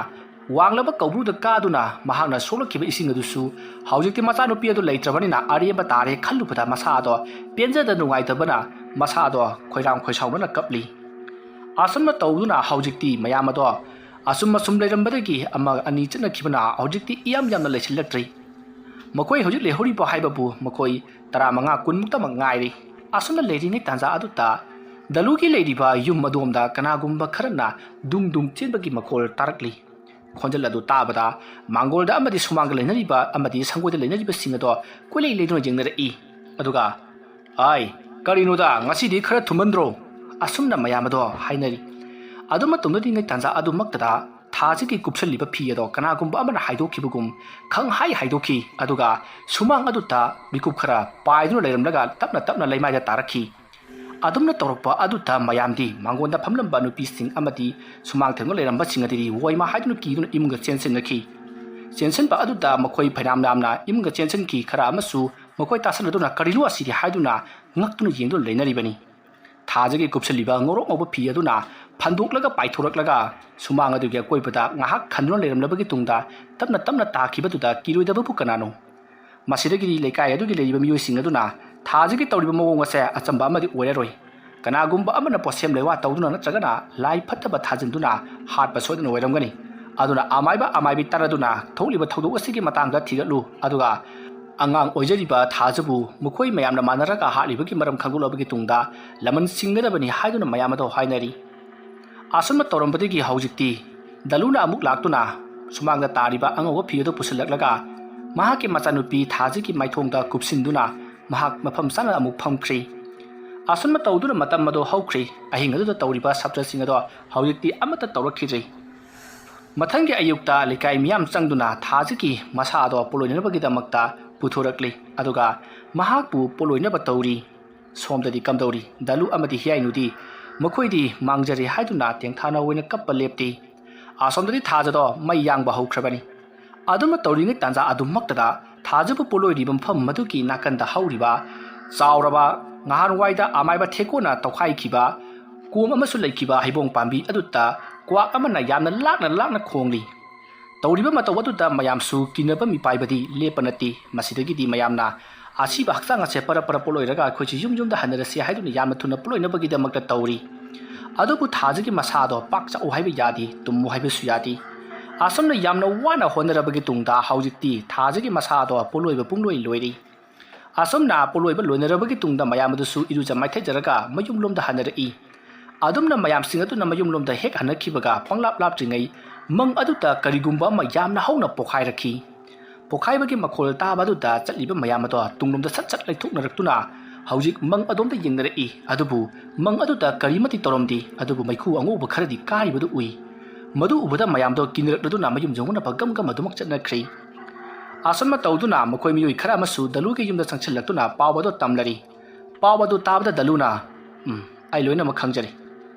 ꯋꯥꯡꯂꯕ ꯀꯧꯕ꯭ꯔꯨꯗ ꯀꯥꯗꯨꯅ ꯃꯍꯥꯛꯅ ꯁꯣꯛꯂꯛꯈꯤꯕ ꯏꯁꯤꯡ ꯑꯗꯨꯁꯨ ꯍꯧꯖꯤꯛꯇꯤ ꯃꯆꯥꯅꯨꯄꯤ ꯑꯗꯨ ꯂꯩꯇ꯭ꯔꯕꯅꯤꯅ ꯑꯔꯦꯝꯕ ꯇꯥꯔꯦ ꯈꯜꯂꯨꯕꯗ ꯃꯁꯥꯗꯣ ꯄꯦꯟꯖꯗ ꯅꯨꯡꯉꯥꯏꯇꯕꯅ ꯃꯁꯥꯗꯣ ꯈꯣꯏꯔꯥꯡ ꯈꯣꯏꯁꯥꯎꯅꯅ ꯀꯞꯂꯤ꯫ ꯑꯁꯨꯝꯅ ꯇꯧꯗꯨꯅ ꯍꯧꯖꯤꯛꯇꯤ ꯃꯌꯥꯝ ꯑꯗꯣ ꯑꯁꯨꯝ ꯑꯁꯨꯝ ꯂꯩꯔꯝꯕꯗꯒꯤ ꯑꯃ ꯑꯅꯤ ꯆꯠꯅꯈꯤꯕꯅ ꯍꯧꯖꯤꯛꯇꯤ ꯏꯌꯥꯝ ꯌꯥꯝꯅ ꯂꯩꯁꯤꯜꯂꯛꯇ꯭ꯔꯤ꯫ ꯃꯈꯣꯏ ꯍꯧꯖꯤꯛ ꯂꯩꯍꯧꯔꯤꯕ ꯍꯥꯏꯕꯕꯨ ꯃꯈꯣꯏ ꯇꯔꯥꯃꯉꯥ ꯀꯨꯟꯃꯨꯛꯇꯃꯛ ꯉꯥꯏꯔꯤ꯫ ꯑꯁꯨꯝꯅ ꯂꯩꯔꯤꯉꯩ ꯇꯥꯟꯖꯥ ꯑꯗꯨꯗ ꯗꯂꯨꯒꯤ ꯂꯩꯔꯤꯕ ꯌꯨꯝ ꯑꯗꯣꯝꯗ ꯀꯅꯥꯒꯨꯝꯕ ꯈꯔꯅ ꯗꯨꯡ ꯗꯨꯡ ꯆꯦꯟꯕꯒꯤ ꯃꯈꯣꯜ ꯇꯥꯔꯛꯂꯤ꯫ ꯈꯣꯟꯖꯦꯜ ꯑꯗꯨ ꯇꯥꯕꯗ ꯃꯥꯡꯒꯣꯜꯗ ꯑꯃꯗꯤ ꯁꯨꯃꯥꯡꯗ ꯂꯩꯅꯔꯤꯕ ꯑꯃꯗꯤ ꯁꯪꯒꯣꯏꯗ ꯂꯩꯅꯔꯤꯕꯁꯤꯡ ꯑꯗꯣ ꯀꯣꯏꯂꯩ ꯂꯩꯗꯨꯅ ꯌꯦꯡꯅꯔꯛꯏ꯫ ꯑꯗꯨꯒ, "ꯑꯥꯏ, ꯀꯔꯤꯅꯣꯗ, ꯉꯁꯤꯗꯤ ꯈꯔ ꯊꯨꯝꯃꯟꯗ꯭ꯔꯣ?" ꯑꯁꯨꯝꯅ ꯃꯌꯥꯝ ꯑꯗꯣ ꯍꯥꯏꯅꯔꯤ꯫ ꯑꯗꯨ ꯃꯇꯨꯡꯗꯗꯤ ꯉꯩ ꯇꯥꯟꯖꯥ ꯑꯗꯨꯃꯛꯇꯗ ꯊꯥꯁꯤꯒꯤ ꯀꯨꯞꯁꯜꯂꯤꯕ ꯐꯤ ꯑꯗꯣ ꯀꯅꯥꯒꯨꯝꯕ ꯑꯃꯅ ꯍꯥꯏꯗꯣꯛꯈꯤꯕꯒꯨꯝ ꯈꯪꯍꯥꯏ ꯍꯥꯏꯗꯣꯛꯈꯤ, ꯑꯗꯨꯒ ꯁꯨꯃꯥꯡ ꯑꯗꯨꯗ ꯃꯤꯀꯨꯞ ꯈꯔ ꯄꯥꯏꯗꯨꯅ ꯂꯩꯔꯝꯂꯒ ꯇꯞꯅ ꯇꯞꯅ ꯂꯩꯃꯥꯏꯗ ꯇꯥꯔꯛꯈꯤ꯫ ꯑꯗꯨꯝꯅ ꯇꯧꯔꯛꯄ ꯑꯗꯨꯗ ꯃꯌꯥꯝꯗꯤ ꯃꯥꯡꯒꯣꯟꯗ ꯐꯝꯂꯝꯕ ꯅꯨꯄꯤꯁꯤꯡ ꯑꯃꯗꯤ ꯁꯨꯃꯥꯡ ꯊꯦꯡꯅ ꯂꯩꯔꯝꯕꯁꯤꯡ ꯑꯗꯨꯗꯤ ꯋꯥꯏꯃꯥ ꯍꯥꯏꯗꯨꯅ ꯀꯤꯗꯨꯅ ꯏꯃꯨꯡꯗ ꯆꯦꯟꯁꯤꯟꯅꯈꯤ꯫ ꯆꯦꯟꯁꯤꯟꯕ ꯑꯗꯨꯗ ꯃꯈꯣꯏ ꯐꯩꯅꯥꯝ ꯌꯥꯝꯅ ꯏꯃꯨꯡꯗ ꯆꯦꯟꯁꯤꯟꯈꯤ꯫ ꯈꯔ ꯑꯃꯁꯨ ꯃꯈꯣꯏ ꯇꯥꯁꯤꯟꯅꯗꯨꯅ "ꯀꯔꯤꯅꯣ ꯑꯁꯤꯗꯤ?" ꯍꯥꯏꯗꯨꯅ ꯉꯛꯇꯨꯅ ꯌꯦꯡꯗꯨꯅ ꯂꯩꯅꯔꯤꯕꯅꯤ꯫ ꯊꯥꯖꯒꯤ ꯀꯨꯞꯁꯤꯜꯂꯤꯕ ꯉꯧꯔꯣꯛ ꯉꯧꯕ ꯐꯤ ꯑꯗꯨꯅ ꯐꯟꯗꯣꯛꯂꯒ ꯄꯥꯏꯊꯣꯔꯛꯂꯒ ꯁꯨꯃꯥꯡ ꯑꯗꯨꯒꯤ ꯑꯀꯣꯏꯕꯗ ꯉꯥꯏꯍꯥꯛ ꯈꯟꯗꯨꯅ ꯂꯩꯔꯝꯂꯕꯒꯤ ꯇꯨꯡꯗ ꯇꯞꯅ ꯇꯞꯅ ꯇꯥꯈꯤꯕꯗꯨꯗ ꯀꯤꯔꯣꯏꯗꯕꯕꯨ ꯀꯅꯥꯅꯣ? ꯃꯁꯤꯗꯒꯤꯗꯤ ꯂꯩꯀꯥꯏ ꯑꯗꯨꯒꯤ ꯂꯩꯔꯤꯕ ꯃꯤꯑꯣꯏꯁꯤꯡ ꯑꯗꯨꯅ ꯊꯥꯖꯒꯤ ꯇꯧꯔꯤꯕ ꯃꯑꯣꯡ ꯑꯁꯦ ꯑꯆꯝꯕ ꯑꯃꯗꯤ ꯑꯣꯏꯔꯔꯣꯏ꯫ ꯀꯅꯥꯒꯨꯝꯕ ꯑꯃꯅ ꯄꯣꯠꯁꯦꯝ ꯂꯩꯋꯥ ꯇꯧꯗꯨꯅ ꯅꯠꯇ꯭ꯔꯒꯅ ꯂꯥꯏ ꯐꯠꯇꯕ ꯊꯥꯖꯤꯟꯗꯨꯅ ꯍꯥꯠꯄ ꯁꯣꯏꯗꯅ ꯑꯣꯏꯔꯝꯒꯅꯤ꯫ ꯑꯗꯨꯅ ꯑꯃꯥꯏꯕ ꯑꯃꯥꯏꯕꯤ ꯇꯥꯟꯅꯗꯨꯅ ꯊꯣꯛꯂꯤꯕ ꯊꯧꯗꯣꯛ ꯑꯁꯤꯒꯤ ꯃꯇꯥꯡꯗ ꯊꯤꯒꯠꯂꯨ, ꯑꯗꯨꯒ ꯑꯉꯥꯡ ꯑꯣꯏꯖꯔꯤꯕ ꯊꯥꯖꯕꯨ ꯃꯈꯣꯏ ꯃꯌꯥꯝꯅ ꯃꯥꯟꯅꯔꯒ ꯍꯥꯠꯂꯤꯕꯒꯤ ꯃꯔꯝ ꯈꯪꯗꯣꯛꯂꯕꯒꯤ ꯇꯨꯡꯗ ꯂꯃꯟ ꯁꯤꯡꯒꯗꯕꯅꯤ ꯍꯥꯏꯗꯨꯅ ꯃꯌꯥꯝ ꯑꯗꯣ ꯍꯥꯏꯅꯔꯤ꯫ ꯑꯁꯨꯝꯅ ꯇꯧꯔꯝꯕꯗꯒꯤ ꯍꯧꯖꯤꯛꯇꯤ ꯗꯂꯨꯅ ꯑꯃꯨꯛ ꯂꯥꯛꯇꯨꯅ ꯁꯨꯃꯥꯡꯗ ꯇꯥꯔꯤꯕ ꯑꯉꯧꯕ ꯐꯤ ꯑꯗꯨ ꯄꯨꯁꯤꯜꯂꯛꯂꯒ ꯃꯍꯥꯛꯀꯤ ꯃꯆꯥꯅꯨꯄꯤ ꯊꯥꯖꯒꯤ ꯃꯥꯏꯊꯣꯡꯗ ꯀꯨꯞꯁꯤꯟꯗꯨꯅ ꯃꯍꯥꯛ ꯃꯐꯝ ꯆꯥꯅ ꯑꯃꯨꯛ ꯐꯝꯈ꯭ꯔꯤ꯫ ꯑꯁꯨꯝꯅ ꯇꯧꯗꯨꯅ ꯃꯇꯝ ꯑꯗꯨ ꯍꯧꯈ꯭ꯔꯤ꯫ ꯑꯍꯤꯡ ꯑꯗꯨꯗ ꯇꯧꯔꯤꯕ ꯁꯞꯇ꯭ꯔꯁꯤꯡ ꯑꯗꯣ ꯍꯧꯖꯤꯛꯇꯤ ꯑꯃꯠꯇ ꯇꯧꯔꯛꯈꯤꯗ꯭ꯔꯤ꯫ ꯃꯊꯪꯒꯤ ꯑꯌꯨꯛꯇ ꯂꯩꯀꯥꯏ ꯃꯤꯌꯥꯝ ꯆꯪꯗꯨꯅ ꯊꯥꯖꯒꯤ ꯃꯁꯥ ꯑꯗꯣ ꯄꯣꯠꯂꯣꯏꯅꯅꯕꯒꯤꯗꯃꯛꯇ ꯄꯨꯊꯣꯔꯛꯂꯤ, ꯑꯗꯨꯒ ꯃꯍꯥꯛꯄꯨ ꯄꯣꯠꯂꯣꯏꯅꯕ ꯇꯧꯔꯤ꯫ ꯁꯣꯝꯗꯗꯤ ꯀꯝꯗꯧꯔꯤ? ꯗꯂꯨ ꯑꯃꯗꯤ ꯍꯤꯌꯥꯏꯅꯨꯗꯤ ꯃꯈꯣꯏꯗꯤ ꯃꯥꯡꯖꯔꯦ ꯍꯥꯏꯗꯨꯅ ꯇꯦꯡꯊꯥꯅ ꯑꯣꯏꯅ ꯀꯞꯄ ꯂꯦꯞꯇꯦ꯫ ꯑꯁꯣꯝꯗꯗꯤ ꯊꯥꯖꯗꯣ ꯃꯩ ꯌꯥꯡꯕ ꯍꯧꯈ꯭ꯔꯕꯅꯤ꯫ ꯑꯗꯨꯝꯅ ꯇꯧꯔꯤꯉꯩ ꯇꯥꯟꯖꯥ ꯑꯗꯨꯃꯛꯇꯗ ꯊꯥꯖꯕꯨ ꯄꯣꯠꯂꯣꯏꯔꯤꯕ ꯃꯐꯝ ꯃꯗꯨꯒꯤ ꯅꯥꯀꯟꯗ ꯍꯧꯔꯤꯕ ꯆꯥꯎꯔꯕ, ꯉꯍꯥꯟꯋꯥꯏꯗ ꯑꯃꯥꯏꯕ ꯊꯦꯛꯀꯣꯅ ꯇꯧꯈꯥꯏꯈꯤꯕ ꯀꯣꯝ ꯑꯃꯁꯨ ꯂꯩꯈꯤꯕ ꯍꯩꯕꯣꯡ ꯄꯥꯝꯕꯤ ꯑꯗꯨꯗ ꯀ꯭ꯋꯥꯛ ꯑꯃꯅ ꯌꯥꯝꯅ ꯂꯥꯛꯅ ꯂꯥꯛꯅ ꯈꯣꯡꯂꯤ꯫ ꯇꯧꯔꯤꯕ ꯃꯇꯧ ꯑꯗꯨꯗ ꯃꯌꯥꯝꯁꯨ ꯀꯤꯅꯕ ꯃꯤꯄꯥꯏꯕꯗꯤ ꯂꯦꯞꯄ ꯅꯠꯇꯦ꯫ ꯃꯁꯤꯗꯒꯤꯗꯤ ꯃꯌꯥꯝꯅ ꯑꯁꯤꯕ ꯍꯛꯆꯥꯡ ꯑꯁꯦ ꯄꯔꯞ ꯄꯔꯞ ꯄꯣꯠꯂꯣꯏꯔꯒ ꯑꯩꯈꯣꯏꯁꯨ ꯌꯨꯝ ꯌꯨꯝꯗ ꯍꯟꯅꯔꯁꯤ ꯍꯥꯏꯗꯨꯅ ꯌꯥꯝꯅ ꯊꯨꯅ ꯄꯣꯠꯂꯣꯏꯅꯕꯒꯤꯗꯃꯛꯇ ꯇꯧꯔꯤ꯫ ꯑꯗꯨꯕꯨ ꯊꯥꯖꯒꯤ ꯃꯁꯥꯗꯣ ꯄꯥꯛ ꯆꯥꯎ ꯍꯥꯏꯕ ꯌꯥꯗꯦ, ꯇꯨꯝꯃꯨ ꯍꯥꯏꯕꯁꯨ ꯌꯥꯗꯦ꯫ ꯑꯁꯨꯝꯅ ꯌꯥꯝꯅ ꯋꯥꯅ ꯍꯣꯠꯅꯔꯕꯒꯤ ꯇꯨꯡꯗ ꯍꯧꯖꯤꯛꯇꯤ ꯊꯥꯖꯒꯤ ꯃꯁꯥꯗꯣ ꯄꯣꯠꯂꯣꯏꯕ ꯄꯨꯡꯂꯣꯏ ꯂꯣꯏꯔꯤ꯫ ꯑꯁꯨꯝꯅ ꯄꯣꯠꯂꯣꯏꯕ ꯂꯣꯏꯅꯔꯕꯒꯤ ꯇꯨꯡꯗ ꯃꯌꯥꯝ ꯑꯗꯨꯁꯨ ꯏꯔꯨꯖ ꯃꯥꯏꯊꯖꯔꯒ ꯃꯌꯨꯝꯂꯣꯝꯗ ꯍꯟꯅꯔꯛꯏ꯫ ꯑꯗꯨꯝꯅ ꯃꯌꯥꯝꯁꯤꯡ ꯑꯗꯨꯅ ꯃꯌꯨꯝꯂꯣꯝꯗ ꯍꯦꯛ ꯍꯟꯅꯈꯤꯕꯒ ꯄꯪꯂꯥꯞ ꯂꯥꯞꯇ꯭ꯔꯤꯉꯩ ꯃꯪ ꯑꯗꯨꯗ ꯀꯔꯤꯒꯨꯝꯕ ꯑꯃ ꯌꯥꯝꯅ ꯍꯧꯅ ꯄꯣꯈꯥꯏꯔꯛꯈꯤ꯫ ꯄꯣꯈꯥꯏꯕꯒꯤ ꯃꯈꯣꯜ ꯇꯥꯕ ꯑꯗꯨꯗ ꯆꯠꯂꯤꯕ ꯃꯌꯥꯝ ꯑꯗꯣ ꯇꯨꯡꯂꯣꯝꯗ ꯁꯠ ꯁꯠ ꯂꯩꯊꯣꯛꯅꯔꯛꯇꯨꯅ ꯍꯧꯖꯤꯛ ꯃꯪ ꯑꯗꯣꯝꯗ ꯌꯦꯡꯅꯔꯛꯏ꯫ ꯑꯗꯨꯕꯨ ꯃꯪ ꯑꯗꯨꯗ ꯀꯔꯤꯃꯠꯇꯤ ꯇꯧꯔꯝꯗꯦ꯫ ꯑꯗꯨꯕꯨ ꯃꯩꯈꯨ ꯑꯉꯧꯕ ꯈꯔꯗꯤ ꯀꯥꯔꯤꯕꯗꯨ ꯎꯏ꯫ ꯃꯗꯨ ꯎꯕꯗ ꯃꯌꯥꯝꯗꯣ ꯀꯤꯅꯔꯛꯂꯗꯨꯅ ꯃꯌꯨꯝ ꯌꯧꯅꯅꯕ ꯒꯝ ꯒꯝ ꯑꯗꯨꯃꯛ ꯆꯠꯅꯈ꯭ꯔꯦ꯫ ꯑꯁꯨꯝꯅ ꯇꯧꯗꯨꯅ ꯃꯈꯣꯏ ꯃꯤꯑꯣꯏ ꯈꯔ ꯑꯃꯁꯨ ꯗꯂꯨꯒꯤ ꯌꯨꯝꯗ ꯆꯪꯁꯤꯜꯂꯛꯇꯨꯅ ꯄꯥꯎ ꯑꯗꯨ ꯇꯝꯂꯔꯤ꯫ ꯄꯥꯎ ꯑꯗꯨ ꯇꯥꯕꯗ ꯗꯂꯨꯅ, "ꯎꯝ, ꯑꯩ ꯂꯣꯏꯅꯃꯛ ꯈꯪꯖꯔꯦ"꯫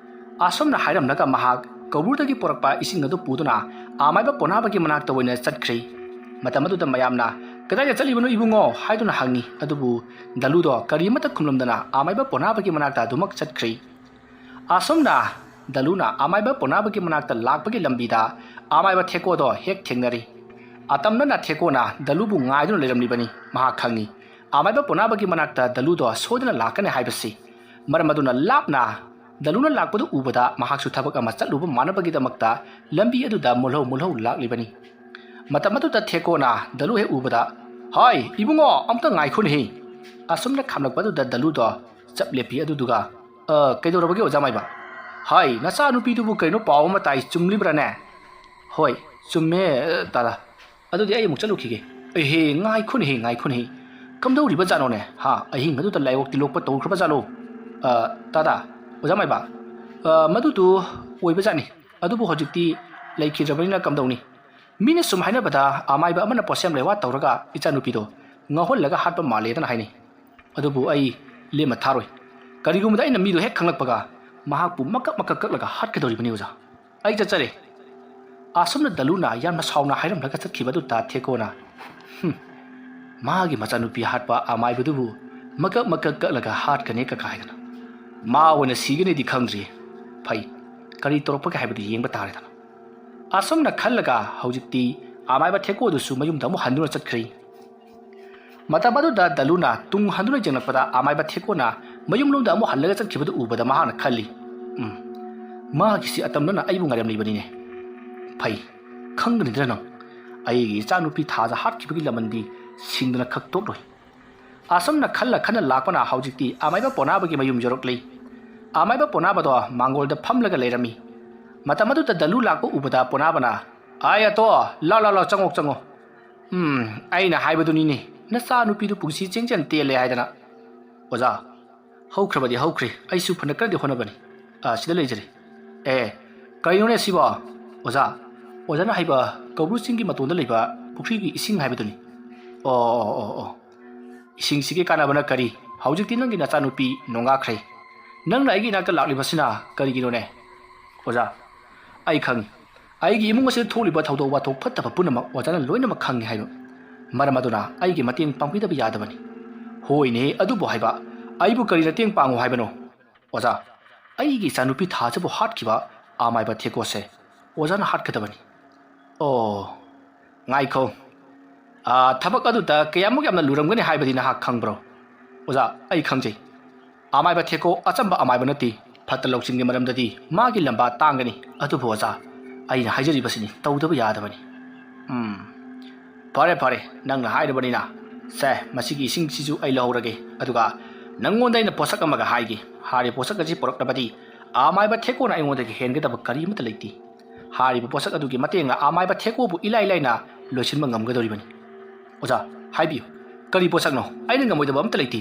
ꯑꯁꯨꯝꯅ ꯍꯥꯏꯔꯝꯂꯒ ꯃꯍꯥꯛ ꯀꯧꯕꯨꯔꯗꯒꯤ ꯄꯨꯔꯛꯄ ꯏꯁꯤꯡ ꯑꯗꯨ ꯄꯨꯗꯨꯅ ꯑꯃꯥꯏꯕ ꯄꯣꯅꯥꯕꯒꯤ ꯃꯅꯥꯛꯇ ꯑꯣꯏꯅ ꯆꯠꯈ꯭ꯔꯦ꯫ ꯃꯇꯝ ꯑꯗꯨꯗ ꯃꯌꯥꯝꯅ, "ꯀꯗꯥꯏꯗ ꯆꯠꯂꯤꯕꯅꯣ ꯏꯕꯨꯡꯉꯣ?" ꯍꯥꯏꯗꯨꯅ ꯍꯪꯉꯤ꯫ ꯑꯗꯨꯕꯨ ꯗꯂꯨꯗꯣ ꯀꯔꯤꯃꯠꯇ ꯈꯨꯝꯂꯝꯗꯅ ꯑꯃꯥꯏꯕ ꯄꯣꯅꯥꯕꯒꯤ ꯃꯅꯥꯛꯇ ꯑꯗꯨꯃꯛ ꯆꯠꯈ꯭ꯔꯦ꯫ ꯑꯁꯨꯝꯅ ꯗꯂꯨꯅ ꯑꯃꯥꯏꯕ ꯄꯣꯅꯥꯕꯒꯤ ꯃꯅꯥꯛꯇ ꯂꯥꯛꯄꯒꯤ ꯂꯝꯕꯤꯗ ꯑꯃꯥꯏꯕ ꯊꯦꯀꯣꯗꯣ ꯍꯦꯛ ꯊꯦꯡꯅꯔꯤ꯫ ꯑꯇꯝꯅꯅ ꯊꯦꯀꯣꯅ ꯗꯂꯨꯕꯨ ꯉꯥꯏꯗꯨꯅ ꯂꯩꯔꯝꯂꯤꯕꯅꯤ꯫ ꯃꯍꯥꯛ ꯈꯪꯉꯤ, ꯑꯃꯥꯏꯕ ꯄꯣꯅꯥꯕꯒꯤ ꯃꯅꯥꯛꯇ ꯗꯂꯨꯗꯣ ꯁꯣꯏꯗꯅ ꯂꯥꯛꯀꯅꯤ ꯍꯥꯏꯕꯁꯤ꯫ ꯃꯔꯝ ꯑꯗꯨꯅ ꯂꯥꯞꯅ ꯗꯂꯨꯅ ꯂꯥꯛꯄꯗꯨ ꯎꯕꯗ ꯃꯍꯥꯛꯁꯨ ꯊꯕꯛ ꯑꯃ ꯆꯠꯂꯨꯕ ꯃꯥꯟꯅꯕꯒꯤꯗꯃꯛꯇ ꯂꯝꯕꯤ ꯑꯗꯨꯗ ꯃꯨꯜꯍꯧ ꯃꯨꯜꯍꯧ ꯂꯥꯛꯂꯤꯕꯅꯤ꯫ ꯃꯇꯝ ꯑꯗꯨꯗ ꯊꯦꯀꯣꯅ ꯗꯂꯨ ꯍꯦꯛ ꯎꯕꯗ, "ꯍꯥꯏ, ꯏꯕꯨꯡꯉꯣ, ꯑꯝꯇ ꯉꯥꯏꯈꯣꯅꯦꯍꯦ!" ꯑꯁꯨꯝꯅ ꯈꯥꯝꯂꯛꯄ ꯑꯗꯨꯗ ꯗꯂꯨꯗꯣ ꯆꯞ ꯂꯦꯞꯄꯤ꯫ ꯑꯗꯨꯗꯨꯒ, "ꯑ, ꯀꯩꯗꯧꯔꯕꯒꯦ ꯑꯣꯖꯥ ꯃꯥꯏꯕ? ꯍꯥꯏ, ꯅꯆꯥ ꯅꯨꯄꯤꯗꯨꯕꯨ ꯀꯩꯅꯣ ꯄꯥꯎ ꯑꯃ ꯇꯥꯏ, ꯆꯨꯝꯂꯤꯕ꯭ꯔꯥꯅꯦ?" "ꯍꯣꯏ, ꯆꯨꯝꯃꯦ, ꯑ, ꯇꯥꯗ꯫ ꯑꯗꯨꯗꯤ ꯑꯩ ꯑꯃꯨꯛ ꯆꯠꯂꯨꯈꯤꯒꯦ꯫" "ꯑꯦꯍꯦ, ꯉꯥꯏꯈꯣꯅꯦꯍꯦ, ꯉꯥꯏꯈꯣꯅꯦꯍꯦ꯫ ꯀꯝꯗꯧꯔꯤꯕ ꯖꯥꯠꯅꯣꯅꯦ? ꯍꯥ, ꯑꯍꯤꯡ ꯑꯗꯨꯗ ꯂꯥꯏꯑꯣꯛ ꯇꯤꯜꯂꯣꯛꯄ ꯇꯧꯈ꯭ꯔꯕ ꯖꯥꯠꯂꯣ?" "ꯑ, ꯇꯥꯗ, ꯑꯣꯖꯥ ꯃꯥꯏꯕ, ꯑ, ꯃꯗꯨꯗꯨ ꯑꯣꯏꯕ ꯖꯥꯠꯅꯤ꯫ ꯑꯗꯨꯕꯨ ꯍꯧꯖꯤꯛꯇꯤ ꯂꯩꯈꯤꯗ꯭ꯔꯕꯅꯤꯅ ꯀꯝꯗꯧꯅꯤ? ꯃꯤꯅ ꯁꯨꯝ ꯍꯥꯏꯅꯕꯗ ꯑꯃꯥꯏꯕ ꯑꯃꯅ ꯄꯣꯠꯁꯦꯝ ꯂꯩꯋꯥ ꯇꯧꯔꯒ ꯏꯆꯥꯅꯨꯄꯤꯗꯣ ꯉꯥꯎꯍꯜꯂꯒ ꯍꯥꯠꯄ ꯃꯥꯜꯂꯦꯗꯅ ꯍꯥꯏꯅꯩ꯫ ꯑꯗꯨꯕꯨ ꯑꯩ ꯂꯦꯝꯅ ꯊꯥꯔꯣꯏ꯫ ꯀꯔꯤꯒꯨꯝꯕꯗ ꯑꯩꯅ ꯃꯤꯗꯣ ꯍꯦꯛ ꯈꯪꯂꯛꯄꯒ ꯃꯍꯥꯛꯄꯨ ꯃꯀꯛ ꯃꯀꯛ ꯀꯛꯂꯒ ꯍꯥꯠꯀꯗꯧꯔꯤꯕꯅꯤ ꯑꯣꯖꯥ꯫ ꯑꯩ ꯆꯠꯆꯔꯦ꯫" ꯑꯁꯨꯝꯅ ꯗꯂꯨꯅ ꯌꯥꯝꯅ ꯁꯥꯎꯅ ꯍꯥꯏꯔꯝꯂꯒ ꯆꯠꯈꯤꯕ ꯑꯗꯨ ꯇꯥ ꯊꯦꯀꯣꯅ, "ꯍꯨꯝ, ꯃꯥꯒꯤ ꯃꯆꯥꯅꯨꯄꯤ ꯍꯥꯠꯄ ꯑꯃꯥꯏꯕꯗꯨꯕꯨ ꯃꯀꯛ ꯃꯀꯛ ꯀꯛꯂꯒ ꯍꯥꯠꯀꯅꯤ ꯀꯀꯥꯏꯗꯅ꯫ ꯃꯥ ꯑꯣꯏꯅ ꯁꯤꯒꯅꯤꯗꯤ ꯈꯪꯗ꯭ꯔꯤ꯫ ꯐꯩ, ꯀꯔꯤ ꯇꯧꯔꯛꯄꯒꯦ ꯍꯥꯏꯕꯗꯨ ꯌꯦꯡꯕ ꯇꯥꯔꯦꯗꯅ꯫" ꯑꯁꯨꯝꯅ ꯈꯜꯂꯒ ꯍꯧꯖꯤꯛꯇꯤ ꯑꯃꯥꯏꯕ ꯊꯦꯀꯣꯗꯨꯁꯨ ꯃꯌꯨꯝꯗ ꯑꯃꯨꯛ ꯍꯟꯗꯨꯅ ꯆꯠꯈ꯭ꯔꯦ꯫ ꯃꯇꯝ ꯑꯗꯨꯗ ꯗꯂꯨꯅ ꯇꯨꯡ ꯍꯟꯗꯨꯅ ꯌꯦꯡꯂꯛꯄꯗ ꯑꯃꯥꯏꯕ ꯊꯦꯀꯣꯅ ꯃꯌꯨꯝꯂꯣꯝꯗ ꯑꯃꯨꯛ ꯍꯜꯂꯒ ꯆꯠꯈꯤꯕꯗꯨ ꯎꯕꯗ ꯃꯍꯥꯛꯅ ꯈꯜꯂꯤ, "ꯎꯝ, ꯃꯥꯒꯤꯁꯤ ꯑꯇꯝꯅꯅ ꯑꯩꯕꯨ ꯉꯥꯏꯔꯝꯂꯤꯕꯅꯤꯅꯦ꯫ ꯐꯩ, ꯈꯪꯒꯅꯤꯗꯅ ꯅꯪ꯫ ꯑꯩꯒꯤ ꯏꯆꯥꯅꯨꯄꯤ ꯊꯥꯖ ꯍꯥꯠꯈꯤꯕꯒꯤ ꯂꯃꯟꯗꯤ ꯁꯤꯡꯗꯅ ꯈꯛ ꯇꯣꯛꯂꯣꯏ꯫" ꯑꯁꯨꯝꯅ ꯈꯜꯂ ꯈꯟꯅ ꯂꯥꯛꯄꯅ ꯍꯧꯖꯤꯛꯇꯤ ꯑꯃꯥꯏꯕ ꯄꯣꯅꯥꯕꯒꯤ ꯃꯌꯨꯝ ꯌꯧꯔꯛꯂꯤ꯫ ꯑꯃꯥꯏꯕ ꯄꯣꯅꯥꯕꯗꯣ ꯃꯥꯡꯒꯣꯜꯗ ꯐꯝꯂꯒ ꯂꯩꯔꯝꯃꯤ꯫ ꯃꯇꯝ ꯑꯗꯨꯗ ꯗꯂꯨ ꯂꯥꯛꯄ ꯎꯕꯗ ꯄꯣꯅꯥꯕꯅ, "ꯑꯥꯏ ꯑꯇꯣ, ꯂꯥꯎ, ꯂꯥꯎ, ꯂꯥꯎ, ꯆꯪꯉꯣ, ꯆꯪꯉꯣ꯫ ꯎꯝ, ꯑꯩꯅ ꯍꯥꯏꯕꯗꯨꯅꯤꯅꯦ, ꯅꯆꯥꯅꯨꯄꯤꯗꯨ ꯄꯨꯟꯁꯤ ꯆꯦꯡꯖꯟ ꯇꯦꯜꯂꯦ ꯍꯥꯏꯗꯅ꯫ ꯑꯣꯖꯥ, ꯍꯧꯈ꯭ꯔꯕꯗꯤ ꯍꯧꯈ꯭ꯔꯦ, ꯑꯩꯁꯨ ꯐꯅ ꯀꯟꯅꯗꯤ ꯍꯣꯠꯅꯕꯅꯤ꯫ ꯑꯥ, ꯁꯤꯗ ꯂꯩꯖꯔꯤ꯫ ꯑꯦ, ꯀꯔꯤꯅꯣꯅꯦ ꯁꯤꯕꯣ? ꯑꯣꯖꯥ, ꯑꯣꯖꯥꯅ ꯍꯥꯏꯕ ꯀꯧꯕ꯭ꯔꯨ ꯆꯤꯡꯒꯤ ꯃꯇꯣꯟꯗ ꯂꯩꯕ ꯄꯨꯈ꯭ꯔꯤꯒꯤ ꯏꯁꯤꯡ ꯍꯥꯏꯕꯗꯨꯅꯤ꯫ ꯑꯣ, ꯑꯣ, ꯑꯣ, ꯑꯣ꯫ ꯏꯁꯤꯡꯁꯤꯒꯤ ꯀꯥꯟꯅꯕꯅ ꯀꯔꯤ? ꯍꯧꯖꯤꯛꯇꯤ ꯅꯪꯒꯤ ꯅꯆꯥꯅꯨꯄꯤ ꯅꯣꯡꯉꯥꯈ꯭ꯔꯦ꯫ ꯅꯪꯅ ꯑꯩꯒꯤ ꯏꯅꯥꯛꯇ ꯂꯥꯛꯂꯤꯕꯁꯤꯅ ꯀꯔꯤꯒꯤꯅꯣꯅꯦ? ꯑꯣꯖꯥ, ꯑꯩ ꯈꯪꯏ꯫ ꯑꯩꯒꯤ ꯏꯃꯨꯡ ꯑꯁꯤꯗ ꯊꯣꯛꯂꯤꯕ ꯊꯧꯗꯣꯛ ꯋꯥꯊꯣꯛ ꯐꯠꯇꯕ ꯄꯨꯝꯅꯃꯛ ꯑꯣꯖꯥꯅ ꯂꯣꯏꯅꯃꯛ ꯈꯪꯏ ꯍꯥꯏꯕ꯫ ꯃꯔꯝ ꯑꯗꯨꯅ ꯑꯩꯒꯤ ꯃꯇꯦꯡ ꯄꯥꯡꯕꯤꯗꯕ ꯌꯥꯗꯕꯅꯤ꯫ ꯍꯣꯏꯅꯦ, ꯑꯗꯨꯕꯨ ꯍꯥꯏꯕ, ꯑꯩꯕꯨ ꯀꯔꯤ ꯃꯇꯦꯡ ꯄꯥꯡꯉꯨ ꯍꯥꯏꯕꯅꯣ? ꯑꯣꯖꯥ, ꯑꯩꯒꯤ ꯏꯆꯥꯅꯨꯄꯤ ꯊꯥꯖꯕꯨ ꯍꯥꯠꯈꯤꯕ ꯑꯃꯥꯏꯕ ꯊꯦꯀꯣꯁꯦ ꯑꯣꯖꯥꯅ ꯍꯥꯠꯀꯗꯕꯅꯤ꯫ ꯑꯣ, ꯉꯥꯏꯈꯣ꯫ ꯑꯥ, ꯊꯕꯛ ꯑꯗꯨꯗ ꯀꯌꯥꯃꯨꯛ ꯌꯥꯝꯅ ꯂꯨꯔꯝꯒꯅꯤ ꯍꯥꯏꯕꯗꯤ ꯅꯍꯥꯛ ꯈꯪꯕ꯭ꯔꯣ? ꯑꯣꯖꯥ, ꯑꯩ ꯈꯪꯖꯩ꯫ ꯑꯃꯥꯏꯕ ꯊꯦꯀꯣ ꯑꯆꯝꯕ ꯑꯃꯥꯏꯕ ꯅꯠꯇꯦ꯫ ꯐꯠꯇ ꯂꯧꯁꯤꯡꯒꯤ ꯃꯔꯝꯗꯗꯤ ꯃꯥꯒꯤ ꯂꯝꯕꯥ ꯇꯥꯡꯒꯅꯤ꯫ ꯑꯗꯨꯕꯨ ꯑꯣꯖꯥ, ꯑꯩꯅ ꯍꯥꯏꯖꯔꯤꯕꯁꯤꯅꯤ, ꯇꯧꯗꯕ ꯌꯥꯗꯕꯅꯤ꯫ ꯎꯝ, ꯐꯔꯦ, ꯐꯔꯦ, ꯅꯪꯅ ꯍꯥꯏꯔꯕꯅꯤꯅ꯫ ꯁꯦ, ꯃꯁꯤꯒꯤ ꯏꯁꯤꯡꯁꯤꯁꯨ ꯑꯩ ꯂꯧꯍꯧꯔꯒꯦ꯫ ꯑꯗꯨꯒ ꯅꯪꯉꯣꯟꯗ ꯑꯩꯅ ꯄꯣꯠꯁꯛ ꯑꯃꯒ ꯍꯥꯏꯒꯦ꯫ ꯍꯥꯏꯔꯤꯕ ꯄꯣꯠꯁꯛ ꯑꯁꯤ ꯄꯨꯔꯛꯂꯕꯗꯤ ꯑꯃꯥꯏꯕ ꯊꯦꯀꯣꯅ ꯑꯩꯉꯣꯟꯗꯒꯤ ꯍꯦꯟꯒꯗꯕ ꯀꯔꯤ ꯑꯃꯠꯇ ꯂꯩꯇꯦ꯫ ꯍꯥꯏꯔꯤꯕ ꯄꯣꯠꯁꯛ ꯑꯗꯨꯒꯤ ꯃꯇꯦꯡꯅ ꯑꯃꯥꯏꯕ ꯊꯦꯀꯣꯕꯨ ꯏꯂꯥꯏ ꯂꯥꯏꯅ ꯂꯣꯏꯁꯤꯟꯕ ꯉꯝꯒꯗꯧꯔꯤꯕꯅꯤ꯫ ꯑꯣꯖꯥ, ꯍꯥꯏꯕꯤꯌꯨ, ꯀꯔꯤ ꯄꯣꯠꯁꯛꯅꯣ? ꯑꯩꯅ ꯉꯝꯃꯣꯏꯗꯕ ꯑꯝꯇ ꯂꯩꯇꯦ꯫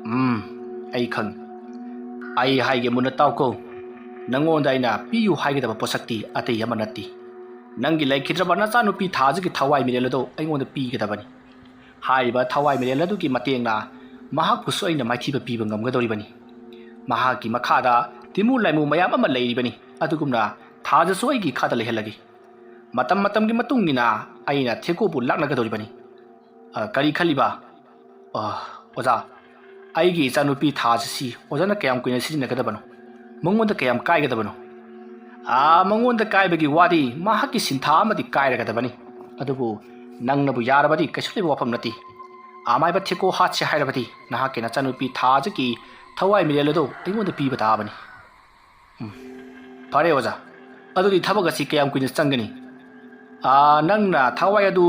ꯎꯝ, ꯑꯩ ꯈꯪ-, ꯑꯩ ꯍꯥꯏꯒꯦ ꯃꯨꯟꯅ ꯇꯥꯎꯀꯣ꯫ ꯅꯪꯉꯣꯟꯗ ꯑꯩꯅ ꯄꯤꯌꯨ ꯍꯥꯏꯒꯗꯕ ꯄꯣꯠꯁꯛꯇꯤ ꯑꯇꯩ ꯑꯃ ꯅꯠꯇꯦ꯫ ꯅꯪꯒꯤ ꯂꯩꯈꯤꯗ꯭ꯔꯕ ꯅꯆꯥꯅꯨꯄꯤ ꯊꯥꯖꯒꯤ ꯊꯋꯥꯏ ꯃꯤꯔꯦꯜ ꯑꯗꯨ ꯑꯩꯉꯣꯟꯗ ꯄꯤꯒꯗꯕꯅꯤ꯫ ꯍꯥꯏꯔꯤꯕ ꯊꯋꯥꯏ ꯃꯤꯔꯦꯜ ꯑꯗꯨꯒꯤ ꯃꯇꯦꯡꯅ ꯃꯍꯥꯛꯄꯨꯁꯨ ꯑꯩꯅ ꯃꯥꯏꯊꯤꯕ ꯄꯤꯕ ꯉꯝꯒꯗꯧꯔꯤꯕꯅꯤ꯫ ꯃꯍꯥꯛꯀꯤ ꯃꯈꯥꯗ ꯇꯤꯃꯨ ꯂꯥꯏꯃꯨ ꯃꯌꯥꯝ ꯑꯃ ꯂꯩꯔꯤꯕꯅꯤ꯫ ꯑꯗꯨꯒꯨꯝꯅ ꯊꯥꯖꯁꯨ ꯑꯩꯒꯤ ꯏꯈꯥꯗ ꯂꯩꯍꯜꯂꯒꯦ꯫ ꯃꯇꯝ ꯃꯇꯝꯒꯤ ꯃꯇꯨꯡ ꯏꯟꯅ ꯑꯩꯅ ꯊꯦꯀꯣꯕꯨ ꯂꯥꯛꯅꯒꯗꯧꯔꯤꯕꯅꯤ꯫ ꯑ, ꯀꯔꯤ ꯈꯜꯂꯤꯕ? ꯑ, ꯑꯣꯖꯥ, ꯑꯩꯒꯤ ꯏꯆꯥꯅꯨꯄꯤ ꯊꯥꯖꯁꯤ ꯑꯣꯖꯥꯅ ꯀꯌꯥꯝ ꯀꯨꯏꯅ ꯁꯤꯖꯤꯟꯅꯒꯗꯕꯅꯣ? ꯃꯉꯣꯟꯗ ꯀꯌꯥꯝ ꯀꯥꯏꯒꯗꯕꯅꯣ? ꯑꯥ, ꯃꯉꯣꯟꯗ ꯀꯥꯏꯕꯒꯤ ꯋꯥꯗꯤ ꯃꯍꯥꯛꯀꯤ ꯁꯤꯟꯊꯥ ꯑꯃꯗꯤ ꯀꯥꯏꯔꯒꯗꯕꯅꯤ꯫ ꯑꯗꯨꯕꯨ ꯅꯪꯅꯕꯨ ꯌꯥꯔꯕꯗꯤ ꯀꯩꯁꯨ ꯂꯩꯕ ꯋꯥꯐꯝ ꯅꯠꯇꯦ꯫ ꯑꯃꯥꯏꯕ ꯊꯦꯀꯣ ꯍꯥꯠꯁꯦ ꯍꯥꯏꯔꯕꯗꯤ ꯅꯍꯥꯛꯀꯤ ꯅꯆꯥꯅꯨꯄꯤ ꯊꯥꯖꯒꯤ ꯊꯋꯥꯏ ꯃꯤꯔꯦꯜ ꯑꯗꯨ ꯑꯩꯉꯣꯟꯗ ꯄꯤꯕ ꯇꯥꯕꯅꯤ꯫ ꯎꯝ, ꯐꯔꯦ ꯑꯣꯖꯥ, ꯑꯗꯨꯗꯤ ꯊꯕꯛ ꯑꯁꯤ ꯀꯌꯥꯝ ꯀꯨꯏꯅ ꯆꯪꯒꯅꯤ? ꯑꯥ, ꯅꯪꯅ ꯊꯋꯥꯏ ꯑꯗꯨ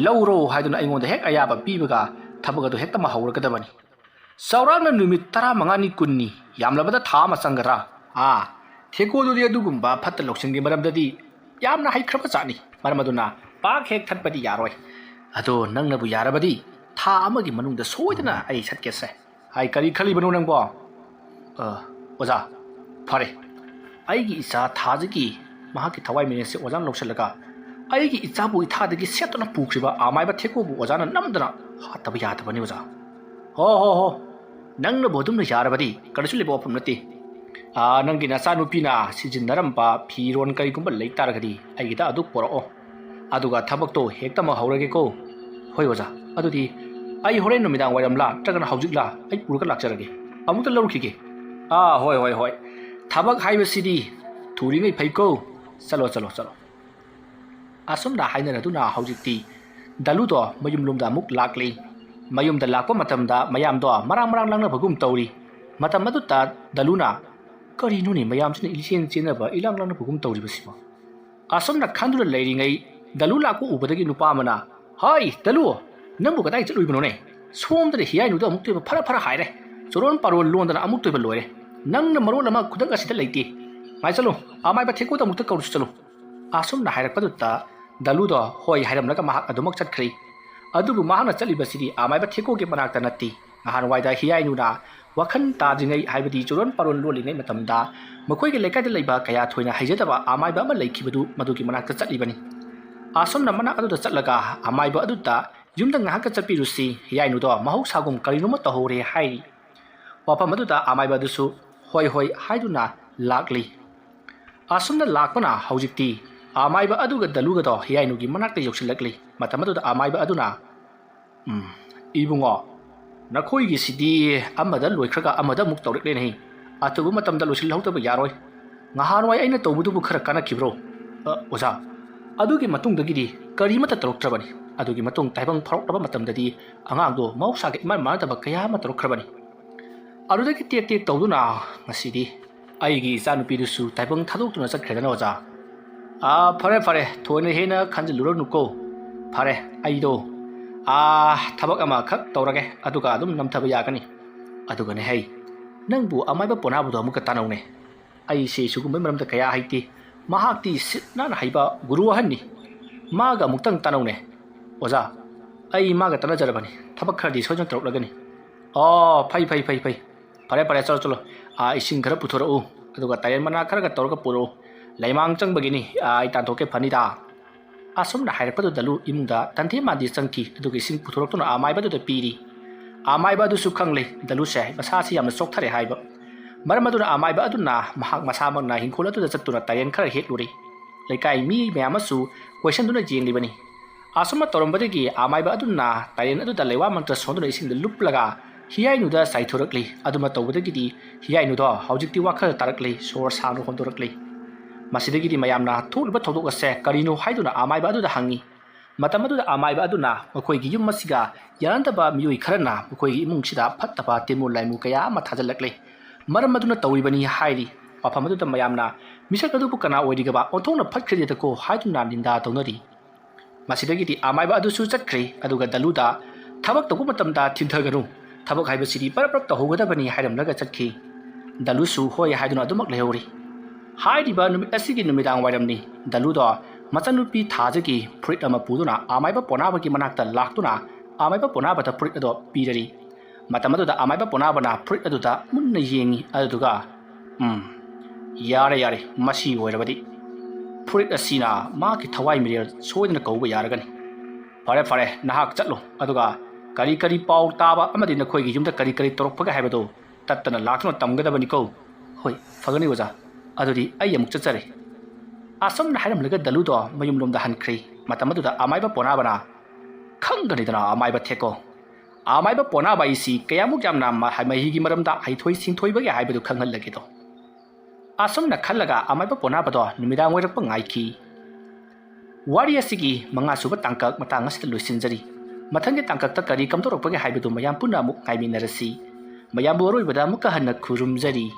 ꯂꯧꯔꯣ ꯍꯥꯏꯗꯨꯅ ꯑꯩꯉꯣꯟꯗ ꯍꯦꯛ ꯑꯌꯥꯕ ꯄꯤꯕꯒ ꯊꯕꯛ ꯑꯗꯨ ꯍꯦꯛꯇ ꯍꯧꯔꯒꯗꯕꯅꯤ꯫ ꯆꯥꯎꯔꯥꯛꯅ ꯅꯨꯃꯤꯠ ꯇꯔꯥꯃꯉꯥꯅꯤ ꯀꯨꯟꯅꯤ, ꯌꯥꯝꯂꯕꯗ ꯊꯥ ꯑꯃ ꯆꯪꯒꯗ꯭ꯔꯥ? ꯑꯥ, ꯊꯦꯀꯣꯗꯨꯗꯤ ꯑꯗꯨꯒꯨꯝꯕ ꯐꯠꯇ ꯂꯧꯁꯤꯡꯒꯤ ꯃꯔꯝꯗꯗꯤ ꯌꯥꯝꯅ ꯍꯩꯈ꯭ꯔꯕ ꯖꯥꯠꯅꯤ꯫ ꯃꯔꯝ ꯑꯗꯨꯅ ꯄꯥꯛ ꯍꯦꯛ ꯊꯠꯄꯗꯤ ꯌꯥꯔꯣꯏ꯫ ꯑꯗꯣ ꯅꯪꯅꯕꯨ ꯌꯥꯔꯕꯗꯤ ꯊꯥ ꯑꯃꯒꯤ ꯃꯅꯨꯡꯗ ꯁꯣꯏꯗꯅ ꯑꯩ ꯁꯠꯀꯦꯁꯦ꯫ ꯑꯩ ꯀꯔꯤ ꯈꯜꯂꯤꯕꯅꯣ ꯅꯪꯕꯣ? ꯑ, ꯑꯣꯖꯥ, ꯐꯔꯦ꯫ ꯑꯩꯒꯤ ꯏꯆꯥ ꯊꯥꯖꯒꯤ ꯃꯍꯥꯛꯀꯤ ꯊꯋꯥꯏ ꯃꯤꯔꯦꯟꯁꯦ ꯑꯣꯖꯥꯅ ꯂꯧꯁꯤꯜꯂꯒ ꯑꯩꯒꯤ ꯏꯆꯥꯕꯨ ꯏꯊꯥꯗꯒꯤ ꯁꯦꯠꯇꯨꯅ ꯄꯨꯈ꯭ꯔꯤꯕ ꯑꯃꯥꯏꯕ ꯊꯦꯛꯀꯣꯕꯨ ꯑꯣꯖꯥꯅ ꯅꯝꯗꯅ ꯍꯥꯠꯇꯕ ꯌꯥꯗꯕꯅꯤ ꯑꯣꯖꯥ꯫ ꯍꯣ, ꯍꯣ, ꯍꯣ꯫ ꯅꯪꯅꯕꯨ ꯑꯗꯨꯝꯅ ꯌꯥꯔꯕꯗꯤ ꯀꯔꯤꯁꯨ ꯂꯩꯕ ꯋꯥꯐꯝ ꯅꯠꯇꯦ꯫ ꯑꯥ, ꯅꯪꯒꯤ ꯅꯆꯥꯅꯨꯄꯤꯅ ꯁꯤꯖꯤꯟꯅꯔꯝꯕ ꯐꯤꯔꯣꯟ ꯀꯔꯤꯒꯨꯝꯕ ꯂꯩ ꯇꯥꯔꯒꯗꯤ ꯑꯩꯒꯤꯗ ꯑꯗꯨ ꯄꯣꯔꯛꯑꯣ꯫ ꯑꯗꯨꯒ ꯊꯕꯛꯇꯣ ꯍꯦꯛꯇꯃꯛ ꯍꯧꯔꯒꯦꯀꯣ꯫ ꯍꯣꯏ ꯑꯣꯖꯥ, ꯑꯗꯨꯗꯤ ꯑꯩ ꯍꯣꯔꯦꯟ ꯅꯨꯃꯤꯗꯥꯡ ꯋꯥꯏꯔꯝꯂꯥ ꯅꯠꯇ꯭ꯔꯒꯅ ꯍꯧꯖꯤꯛꯂꯥ ꯑꯩ ꯄꯨꯔꯒ ꯂꯥꯛꯆꯔꯒꯦ꯫ ꯑꯃꯨꯛꯇ ꯂꯧꯔꯨꯈꯤꯒꯦ꯫ ꯑꯥ, ꯍꯣꯏ, ꯍꯣꯏ, ꯍꯣꯏ꯫ ꯊꯕꯛ ꯍꯥꯏꯕꯁꯤꯗꯤ ꯊꯨꯔꯤꯉꯩ ꯐꯩꯀꯣ꯫ ꯆꯠꯂꯣ, ꯆꯠꯂꯣ, ꯆꯠꯂꯣ꯫ ꯑꯁꯨꯝꯅ ꯍꯥꯏꯅꯔꯗꯨꯅ ꯍꯧꯖꯤꯛꯇꯤ ꯗꯂꯨꯗꯣ ꯃꯌꯨꯝꯂꯣꯝꯗ ꯑꯃꯨꯛ ꯂꯥꯛꯂꯤ꯫ ꯃꯌꯨꯝꯗ ꯂꯥꯛꯄ ꯃꯇꯝꯗ ꯃꯌꯥꯝꯗꯣ ꯃꯔꯥꯡ ꯃꯔꯥꯡ ꯂꯥꯡꯅꯕꯒꯨꯝ ꯇꯧꯔꯤ꯫ ꯃꯇꯝ ꯑꯗꯨꯗ ꯗꯂꯨꯅ, "ꯀꯔꯤꯅꯣꯅꯦ, ꯃꯌꯥꯝꯁꯤꯅ ꯏꯆꯦꯟ ꯆꯦꯟꯅꯕ, ꯏꯂꯥꯡ ꯂꯥꯡꯅꯕꯒꯨꯝ ꯇꯧꯔꯤꯕꯁꯤꯕꯣ?" ꯑꯁꯨꯝꯅ ꯈꯟꯗꯨꯅ ꯂꯩꯔꯤꯉꯩ ꯗꯂꯨ ꯂꯥꯛꯄ ꯎꯕꯗꯒꯤ ꯅꯨꯄꯥ ꯑꯃꯅ, "ꯍꯩ, ꯗꯂꯨ, ꯅꯪꯕꯨ ꯀꯗꯥꯏ ꯆꯠꯂꯨꯏꯕꯅꯣꯅꯦ? ꯁꯣꯝꯗꯅ ꯍꯤꯌꯥꯏꯅꯨꯗ ꯑꯃꯨꯛꯇ ꯑꯣꯏꯕ ꯐꯔ ꯐꯔ ꯍꯥꯏꯔꯦ꯫ ꯆꯨꯔꯣꯟ ꯄꯥꯔꯣꯟ ꯂꯣꯟꯗꯅ ꯑꯃꯨꯛꯇ ꯑꯣꯏꯕ ꯂꯣꯏꯔꯦ꯫ ꯅꯪꯅ ꯃꯔꯣꯜ ꯑꯃ ꯈꯨꯗꯛ ꯑꯁꯤꯗ ꯂꯩꯇꯦ꯫ ꯉꯥꯏ ꯆꯠꯂꯨ, ꯑꯃꯥꯏꯕ ꯊꯦꯛꯀꯣꯗ ꯑꯃꯨꯛꯇ ꯀꯧꯔꯨꯁꯤ ꯆꯠꯂꯨ꯫" ꯑꯁꯨꯝꯅ ꯍꯥꯏꯔꯛꯄꯗꯨꯗ ꯗꯂꯨꯗꯣ ꯍꯣꯏ ꯍꯥꯏꯔꯝꯂꯒ ꯃꯍꯥꯛ ꯑꯗꯨꯃꯛ ꯆꯠꯈ꯭ꯔꯦ꯫ ꯑꯗꯨꯕꯨ ꯃꯍꯥꯛꯅ ꯆꯠꯂꯤꯕꯁꯤꯗꯤ ꯑꯃꯥꯏꯕ ꯊꯦꯛꯀꯣꯒꯤ ꯃꯅꯥꯛꯇ ꯅꯠꯇꯦ꯫ ꯅꯍꯥꯟꯋꯥꯏꯗ ꯍꯤꯌꯥꯏꯅꯨꯅ ꯋꯥꯈꯜ ꯇꯥꯗ꯭ꯔꯤꯉꯩ, ꯍꯥꯏꯕꯗꯤ ꯆꯨꯔꯣꯟ ꯄꯥꯔꯣꯟ ꯂꯣꯜꯂꯤꯉꯩ ꯃꯇꯝꯗ ꯃꯈꯣꯏꯒꯤ ꯂꯩꯀꯥꯏꯗ ꯂꯩꯕ ꯀꯌꯥ ꯊꯣꯏꯅ ꯍꯩꯖꯗꯕ ꯑꯃꯥꯏꯕ ꯑꯃ ꯂꯩꯈꯤꯕꯗꯨ, ꯃꯗꯨꯒꯤ ꯃꯅꯥꯛꯇ ꯆꯠꯂꯤꯕꯅꯤ꯫ ꯑꯁꯨꯝꯅ ꯃꯅꯥꯛ ꯑꯗꯨꯗ ꯆꯠꯂꯒ ꯑꯃꯥꯏꯕ ꯑꯗꯨꯗ ꯌꯨꯝꯗ ꯉꯥꯏꯍꯥꯛꯀ ꯆꯠꯄꯤꯔꯨꯁꯤ, ꯍꯤꯌꯥꯏꯅꯨꯗꯣ ꯃꯍꯧꯁꯥꯒꯨꯝ ꯀꯔꯤꯅꯣꯃ ꯇꯧꯍꯧꯔꯦ ꯍꯥꯏꯔꯤ꯫ ꯋꯥꯐꯝ ꯑꯗꯨꯗ ꯑꯃꯥꯏꯕ ꯑꯗꯨꯁꯨ ꯍꯣꯏ ꯍꯣꯏ ꯍꯥꯏꯗꯨꯅ ꯂꯥꯛꯂꯤ꯫ ꯑꯁꯨꯝꯅ ꯂꯥꯛꯄꯅ ꯍꯧꯖꯤꯛꯇꯤ ꯑꯃꯥꯏꯕ ꯑꯗꯨꯒ ꯗꯂꯨꯒꯗꯣ ꯍꯤꯌꯥꯏꯅꯨꯒꯤ ꯃꯅꯥꯛꯇ ꯌꯧꯁꯤꯜꯂꯛꯂꯤ꯫ ꯃꯇꯝ ꯑꯗꯨꯗ ꯑꯃꯥꯏꯕ ꯑꯗꯨꯅ, "ꯎꯝ, ꯏꯕꯨꯡꯉꯣ, ꯅꯈꯣꯏꯒꯤꯁꯤꯗꯤ ꯑꯃꯗ ꯂꯣꯏꯈ꯭ꯔꯒ ꯑꯃꯗ ꯑꯃꯨꯛ ꯇꯧꯔꯛꯂꯦꯅꯦ꯫ ꯑꯊꯨꯕ ꯃꯇꯝꯗ ꯂꯣꯏꯁꯤꯜꯍꯧꯗꯕ ꯌꯥꯔꯣꯏ꯫ ꯉꯍꯥꯟꯋꯥꯏ ꯑꯩꯅ ꯇꯧꯕꯗꯨꯕꯨ ꯈꯔ ꯀꯥꯟꯅꯈꯤꯕ꯭ꯔꯣ?" "ꯑ, ꯑꯣꯖꯥ, ꯑꯗꯨꯒꯤ ꯃꯇꯨꯡꯗꯒꯤꯗꯤ ꯀꯔꯤꯃꯠꯇ ꯇꯧꯔꯛꯇ꯭ꯔꯕꯅꯤ꯫ ꯑꯗꯨꯒꯤ ꯃꯇꯨꯡ ꯇꯥꯏꯕꯪ ꯐꯥꯎꯔꯛꯂꯕ ꯃꯇꯝꯗꯗꯤ ꯑꯉꯥꯡꯗꯣ ꯃꯍꯧꯁꯥꯒ ꯏꯃꯥꯟ ꯃꯥꯟꯅꯗꯕ ꯀꯌꯥ ꯑꯃ ꯇꯧꯔꯛꯈ꯭ꯔꯕꯅꯤ꯫ ꯑꯗꯨꯗꯒꯤ ꯇꯦꯛ ꯇꯦꯛ ꯇꯧꯗꯨꯅ ꯉꯁꯤꯗꯤ ꯑꯩꯒꯤ ꯏꯆꯥꯅꯨꯄꯤꯗꯨꯁꯨ ꯇꯥꯏꯕꯪ ꯊꯥꯗꯣꯛꯇꯨꯅ ꯆꯠꯈ꯭ꯔꯦꯗꯅ ꯑꯣꯖꯥ꯫ ꯑꯥ, ꯐꯔꯦ, ꯐꯔꯦ, ꯊꯣꯏꯅ ꯍꯦꯟꯅ ꯈꯟꯖꯤꯜꯂꯨꯔꯅꯨꯀꯣ꯫ ꯐꯔꯦ, ꯑꯩꯗꯣ, ꯑꯥ, ꯊꯕꯛ ꯑꯃꯈꯛ ꯇꯧꯔꯒꯦ, ꯑꯗꯨꯒ ꯑꯗꯨꯝ ꯅꯝꯊꯕ ꯌꯥꯒꯅꯤ꯫ ꯑꯗꯨꯒꯅꯦ ꯍꯩ, ꯅꯪꯕꯨ ꯑꯃꯥꯏꯕ ꯄꯣꯅꯥꯕꯗꯣ ꯑꯃꯨꯛꯀ ꯇꯥꯟꯅꯧꯅꯦ꯫ ꯑꯩꯁꯦ ꯁꯤꯒꯨꯝꯕꯩ ꯃꯔꯝꯗ ꯀꯌꯥ ꯍꯩꯇꯦ꯫ ꯃꯍꯥꯛꯇꯤ ꯁꯤꯠ ꯅꯥꯟꯅ ꯍꯩꯕ ꯒꯨꯔꯨ ꯑꯍꯟꯅꯤ꯫ ꯃꯥꯒ ꯑꯃꯨꯛꯇꯪ ꯇꯥꯟꯅꯧꯅꯦ꯫" "ꯑꯣꯖꯥ, ꯑꯩ ꯃꯥꯒ ꯇꯥꯟꯅꯖꯔꯕꯅꯤ꯫ ꯊꯕꯛ ꯈꯔꯗꯤ ꯁꯣꯏꯗꯅ ꯇꯧꯔꯛꯂꯒꯅꯤ꯫" ꯑꯣ, ꯐꯩ, ꯐꯩ, ꯐꯩ, ꯐꯩ꯫ ꯐꯔꯦ, ꯐꯔꯦ, ꯆꯠꯂꯣ, ꯆꯠꯂꯣ꯫ ꯑꯥ, ꯏꯁꯤꯡ ꯈꯔ ꯄꯨꯊꯣꯔꯛꯎ, ꯑꯗꯨꯒ ꯇꯥꯏꯔꯦꯟ ꯃꯅꯥ ꯈꯔꯒ ꯇꯧꯔꯒ ꯄꯨꯔꯛꯎ꯫ ꯂꯩꯃꯥꯡ ꯆꯪꯕꯒꯤꯅꯤ, ꯑꯥ, ꯑꯩ ꯇꯥꯟꯊꯣꯛꯀꯦ, ꯐꯅꯤꯗ꯫ ꯑꯁꯨꯝꯅ ꯍꯥꯏꯔꯛꯄꯗꯨꯗ ꯗꯂꯨ ꯏꯃꯨꯡꯗ ꯇꯟꯗꯦ ꯃꯥꯟꯗꯦ ꯆꯪꯈꯤ, ꯑꯗꯨꯒ ꯏꯁꯤꯡ ꯄꯨꯊꯣꯔꯛꯇꯨꯅ ꯑꯃꯥꯏꯕꯗꯨꯗ ꯄꯤꯔꯤ꯫ ꯑꯃꯥꯏꯕ ꯑꯗꯨꯁꯨ ꯈꯪꯂꯦ, ꯗꯂꯨꯁꯦ ꯃꯁꯥꯁꯤ ꯌꯥꯝꯅ ꯆꯣꯛꯊꯔꯦ ꯍꯥꯏꯕ꯫ ꯃꯔꯝ ꯑꯗꯨꯅ ꯑꯃꯥꯏꯕ ꯑꯗꯨꯅ ꯃꯍꯥꯛ ꯃꯁꯥꯃꯛꯅ ꯍꯤꯡꯈꯣꯜ ꯑꯗꯨꯗ ꯆꯠꯇꯨꯅ ꯇꯥꯏꯔꯦꯟ ꯈꯔ ꯍꯦꯛꯂꯨꯔꯦ꯫ ꯂꯩꯀꯥꯏ ꯃꯤ ꯃꯌꯥꯝ ꯑꯃꯁꯨ ꯀꯣꯏꯁꯟꯗꯨꯅ ꯌꯦꯡꯂꯤꯕꯅꯤ꯫ ꯑꯁꯨꯝꯅ ꯇꯧꯔꯝꯕꯗꯒꯤ ꯑꯃꯥꯏꯕ ꯑꯗꯨꯅ ꯇꯥꯏꯔꯦꯟ ꯑꯗꯨꯗ ꯂꯩꯋꯥ ꯃꯟꯇ꯭ꯔ ꯁꯣꯟꯗꯨꯅ ꯏꯁꯤꯡꯗ ꯂꯨꯞꯂꯒ ꯍꯤꯌꯥꯏꯅꯨꯗ ꯆꯥꯏꯊꯣꯔꯛꯂꯤ꯫ ꯑꯗꯨꯃ ꯇꯧꯕꯗꯒꯤꯗꯤ ꯍꯤꯌꯥꯏꯅꯨꯗꯣ ꯍꯧꯖꯤꯛꯇꯤ ꯋꯥꯈꯜ ꯇꯥꯔꯛꯂꯤ, ꯁꯣꯔ ꯁꯥꯡꯅ ꯍꯣꯟꯗꯣꯔꯛꯂꯤ꯫ ꯃꯁꯤꯗꯒꯤꯗꯤ ꯃꯌꯥꯝꯅ ꯊꯣꯛꯂꯤꯕ ꯊꯧꯗꯣꯛ ꯑꯁꯦ ꯀꯔꯤꯅꯣ ꯍꯥꯏꯗꯨꯅ ꯑꯃꯥꯏꯕ ꯑꯗꯨꯗ ꯍꯪꯉꯤ꯫ ꯃꯇꯝ ꯑꯗꯨꯗ ꯑꯃꯥꯏꯕ ꯑꯗꯨꯅ ꯃꯈꯣꯏꯒꯤ ꯌꯨꯝ ꯑꯁꯤꯒ ꯌꯥꯅꯗꯕ ꯃꯤꯑꯣꯏ ꯈꯔꯅ ꯃꯈꯣꯏꯒꯤ ꯏꯃꯨꯡꯁꯤꯗ ꯐꯠꯇꯕ ꯇꯤꯟꯃꯨ ꯂꯥꯏꯃꯨ ꯀꯌꯥ ꯑꯃ ꯊꯥꯖꯤꯜꯂꯛꯂꯦ꯫ ꯃꯔꯝ ꯑꯗꯨꯅ ꯇꯧꯔꯤꯕꯅꯤ ꯍꯥꯏꯔꯤ꯫ ꯃꯐꯝ ꯑꯗꯨꯗ ꯃꯌꯥꯝꯅ "ꯃꯤꯁꯛ ꯑꯗꯨꯕꯨ ꯀꯅꯥ ꯑꯣꯏꯔꯤꯒꯕ? ꯑꯣꯟꯊꯣꯛꯅ ꯐꯠꯈ꯭ꯔꯦꯗꯀꯣ" ꯍꯥꯏꯗꯨꯅ ꯅꯤꯟꯗꯥ ꯇꯧꯅꯔꯤ꯫ ꯃꯁꯤꯗꯒꯤꯗꯤ ꯑꯃꯥꯏꯕ ꯑꯗꯨꯁꯨ ꯆꯠꯈ꯭ꯔꯦ, ꯑꯗꯨꯒ ꯗꯂꯨꯗ "ꯊꯕꯛ ꯇꯧꯕ ꯃꯇꯝꯗ ꯊꯤꯟꯊꯒꯅꯨ꯫ ꯊꯕꯛ ꯍꯥꯏꯕꯁꯤꯗꯤ ꯄꯔꯞ ꯄꯔꯞ ꯇꯧꯍꯧꯒꯗꯕꯅꯤ" ꯍꯥꯏꯔꯝꯂꯒ ꯆꯠꯈꯤ꯫ ꯗꯂꯨꯁꯨ ꯍꯣꯏ ꯍꯥꯏꯗꯨꯅ ꯑꯗꯨꯃꯛ ꯂꯩꯍꯧꯔꯤ꯫ ꯍꯥꯏꯔꯤꯕ ꯅꯨꯃꯤꯠ ꯑꯁꯤꯒꯤ ꯅꯨꯃꯤꯗꯥꯡ ꯋꯥꯏꯔꯝꯅꯤ꯫ ꯗꯂꯨꯗꯣ ꯃꯆꯟꯅꯨꯄꯤ ꯊꯥꯖꯒꯤ ꯐꯨꯔꯤꯠ ꯑꯃ ꯄꯨꯗꯨꯅ ꯑꯃꯥꯏꯕ ꯄꯣꯅꯥꯕꯒꯤ ꯃꯅꯥꯛꯇ ꯂꯥꯛꯇꯨꯅ ꯑꯃꯥꯏꯕ ꯄꯣꯅꯥꯕꯗ ꯐꯨꯔꯤꯠ ꯑꯗꯣ ꯄꯤꯔꯔꯤ꯫ ꯃꯇꯝ ꯑꯗꯨꯗ ꯑꯃꯥꯏꯕ ꯄꯣꯅꯥꯕꯅ ꯐꯨꯔꯤꯠ ꯑꯗꯨꯗ ꯃꯨꯟꯅ ꯌꯦꯡꯉꯤ꯫ ꯑꯗꯨꯗꯨꯒ, "ꯎꯝ, ꯌꯥꯔꯦ, ꯌꯥꯔꯦ, ꯃꯁꯤ ꯑꯣꯏꯔꯕꯗꯤ ꯐꯨꯔꯤꯠ ꯑꯁꯤꯅ ꯃꯍꯥꯛꯀꯤ ꯊꯋꯥꯏ ꯃꯤꯔꯦꯜ ꯁꯣꯏꯗꯅ ꯀꯧꯕ ꯌꯥꯔꯒꯅꯤ꯫ ꯐꯔꯦ, ꯐꯔꯦ, ꯅꯍꯥꯛ ꯆꯠꯂꯣ, ꯑꯗꯨꯒ ꯀꯔꯤ ꯀꯔꯤ ꯄꯥꯎ ꯇꯥꯕ ꯑꯃꯗꯤ ꯅꯈꯣꯏꯒꯤ ꯌꯨꯝꯗ ꯀꯔꯤ ꯀꯔꯤ ꯇꯧꯔꯛꯄꯒꯦ ꯍꯥꯏꯕꯗꯨ ꯇꯠꯇꯅ ꯂꯥꯛꯇꯨꯅ ꯇꯝꯒꯗꯕꯅꯤꯀꯣ꯫" "ꯍꯣꯏ, ꯐꯒꯅꯤ ꯑꯣꯖꯥ꯫ ꯑꯗꯨꯗꯤ ꯑꯩ ꯑꯃꯨꯛ ꯆꯠꯆꯔꯦ꯫" ꯑꯁꯨꯝꯅ ꯍꯥꯏꯔꯝꯂꯒ ꯗꯂꯨꯗꯣ ꯃꯌꯨꯝꯂꯣꯝꯗ ꯍꯟꯈ꯭ꯔꯦ꯫ ꯃꯇꯝ ꯑꯗꯨꯗ ꯑꯃꯥꯏꯕ ꯄꯣꯅꯥꯕꯅ, "ꯈꯪꯒꯅꯤꯗꯅ ꯑꯃꯥꯏꯕ ꯊꯦꯛꯀꯣ, ꯑꯃꯥꯏꯕ ꯄꯣꯅꯥꯕ ꯑꯩꯁꯤ ꯀꯌꯥꯃꯨꯛ ꯌꯥꯝꯅ ꯃ-, ꯃꯍꯩꯒꯤ ꯃꯔꯝꯗ ꯍꯩꯊꯣꯏ ꯁꯤꯡꯊꯣꯏꯕꯒꯦ ꯍꯥꯏꯕꯗꯨ ꯈꯪꯍꯜꯂꯒꯦꯗꯣ꯫" ꯑꯁꯨꯝꯅ ꯈꯜꯂꯒ ꯑꯃꯥꯏꯕ ꯄꯣꯅꯥꯕꯗꯣ ꯅꯨꯃꯤꯗꯥꯡ ꯑꯣꯏꯔꯛꯄ ꯉꯥꯏꯈꯤ꯫ ꯋꯥꯔꯤ ꯑꯁꯤꯒꯤ ꯃꯉꯥꯁꯨꯕ ꯇꯥꯡꯀꯛ ꯃꯇꯥꯡ ꯑꯁꯤꯗ ꯂꯣꯏꯁꯤꯟꯖꯔꯤ꯫ ꯃꯊꯪꯒꯤ ꯇꯥꯡꯀꯛꯇ ꯀꯔꯤ ꯀꯝꯗꯧꯔꯛꯄꯒꯦ ꯍꯥꯏꯕꯗꯨ ꯃꯌꯥꯝ ꯄꯨꯟꯅ ꯑꯃꯨꯛ ꯉꯥꯏꯃꯤꯟꯅꯔꯁꯤ꯫ ꯃꯌꯥꯝꯕꯨ ꯑꯔꯣꯏꯕꯗ ꯑꯃꯨꯛꯀ ꯍꯟꯅ ꯈꯨꯔꯨꯝꯖꯔꯤ꯫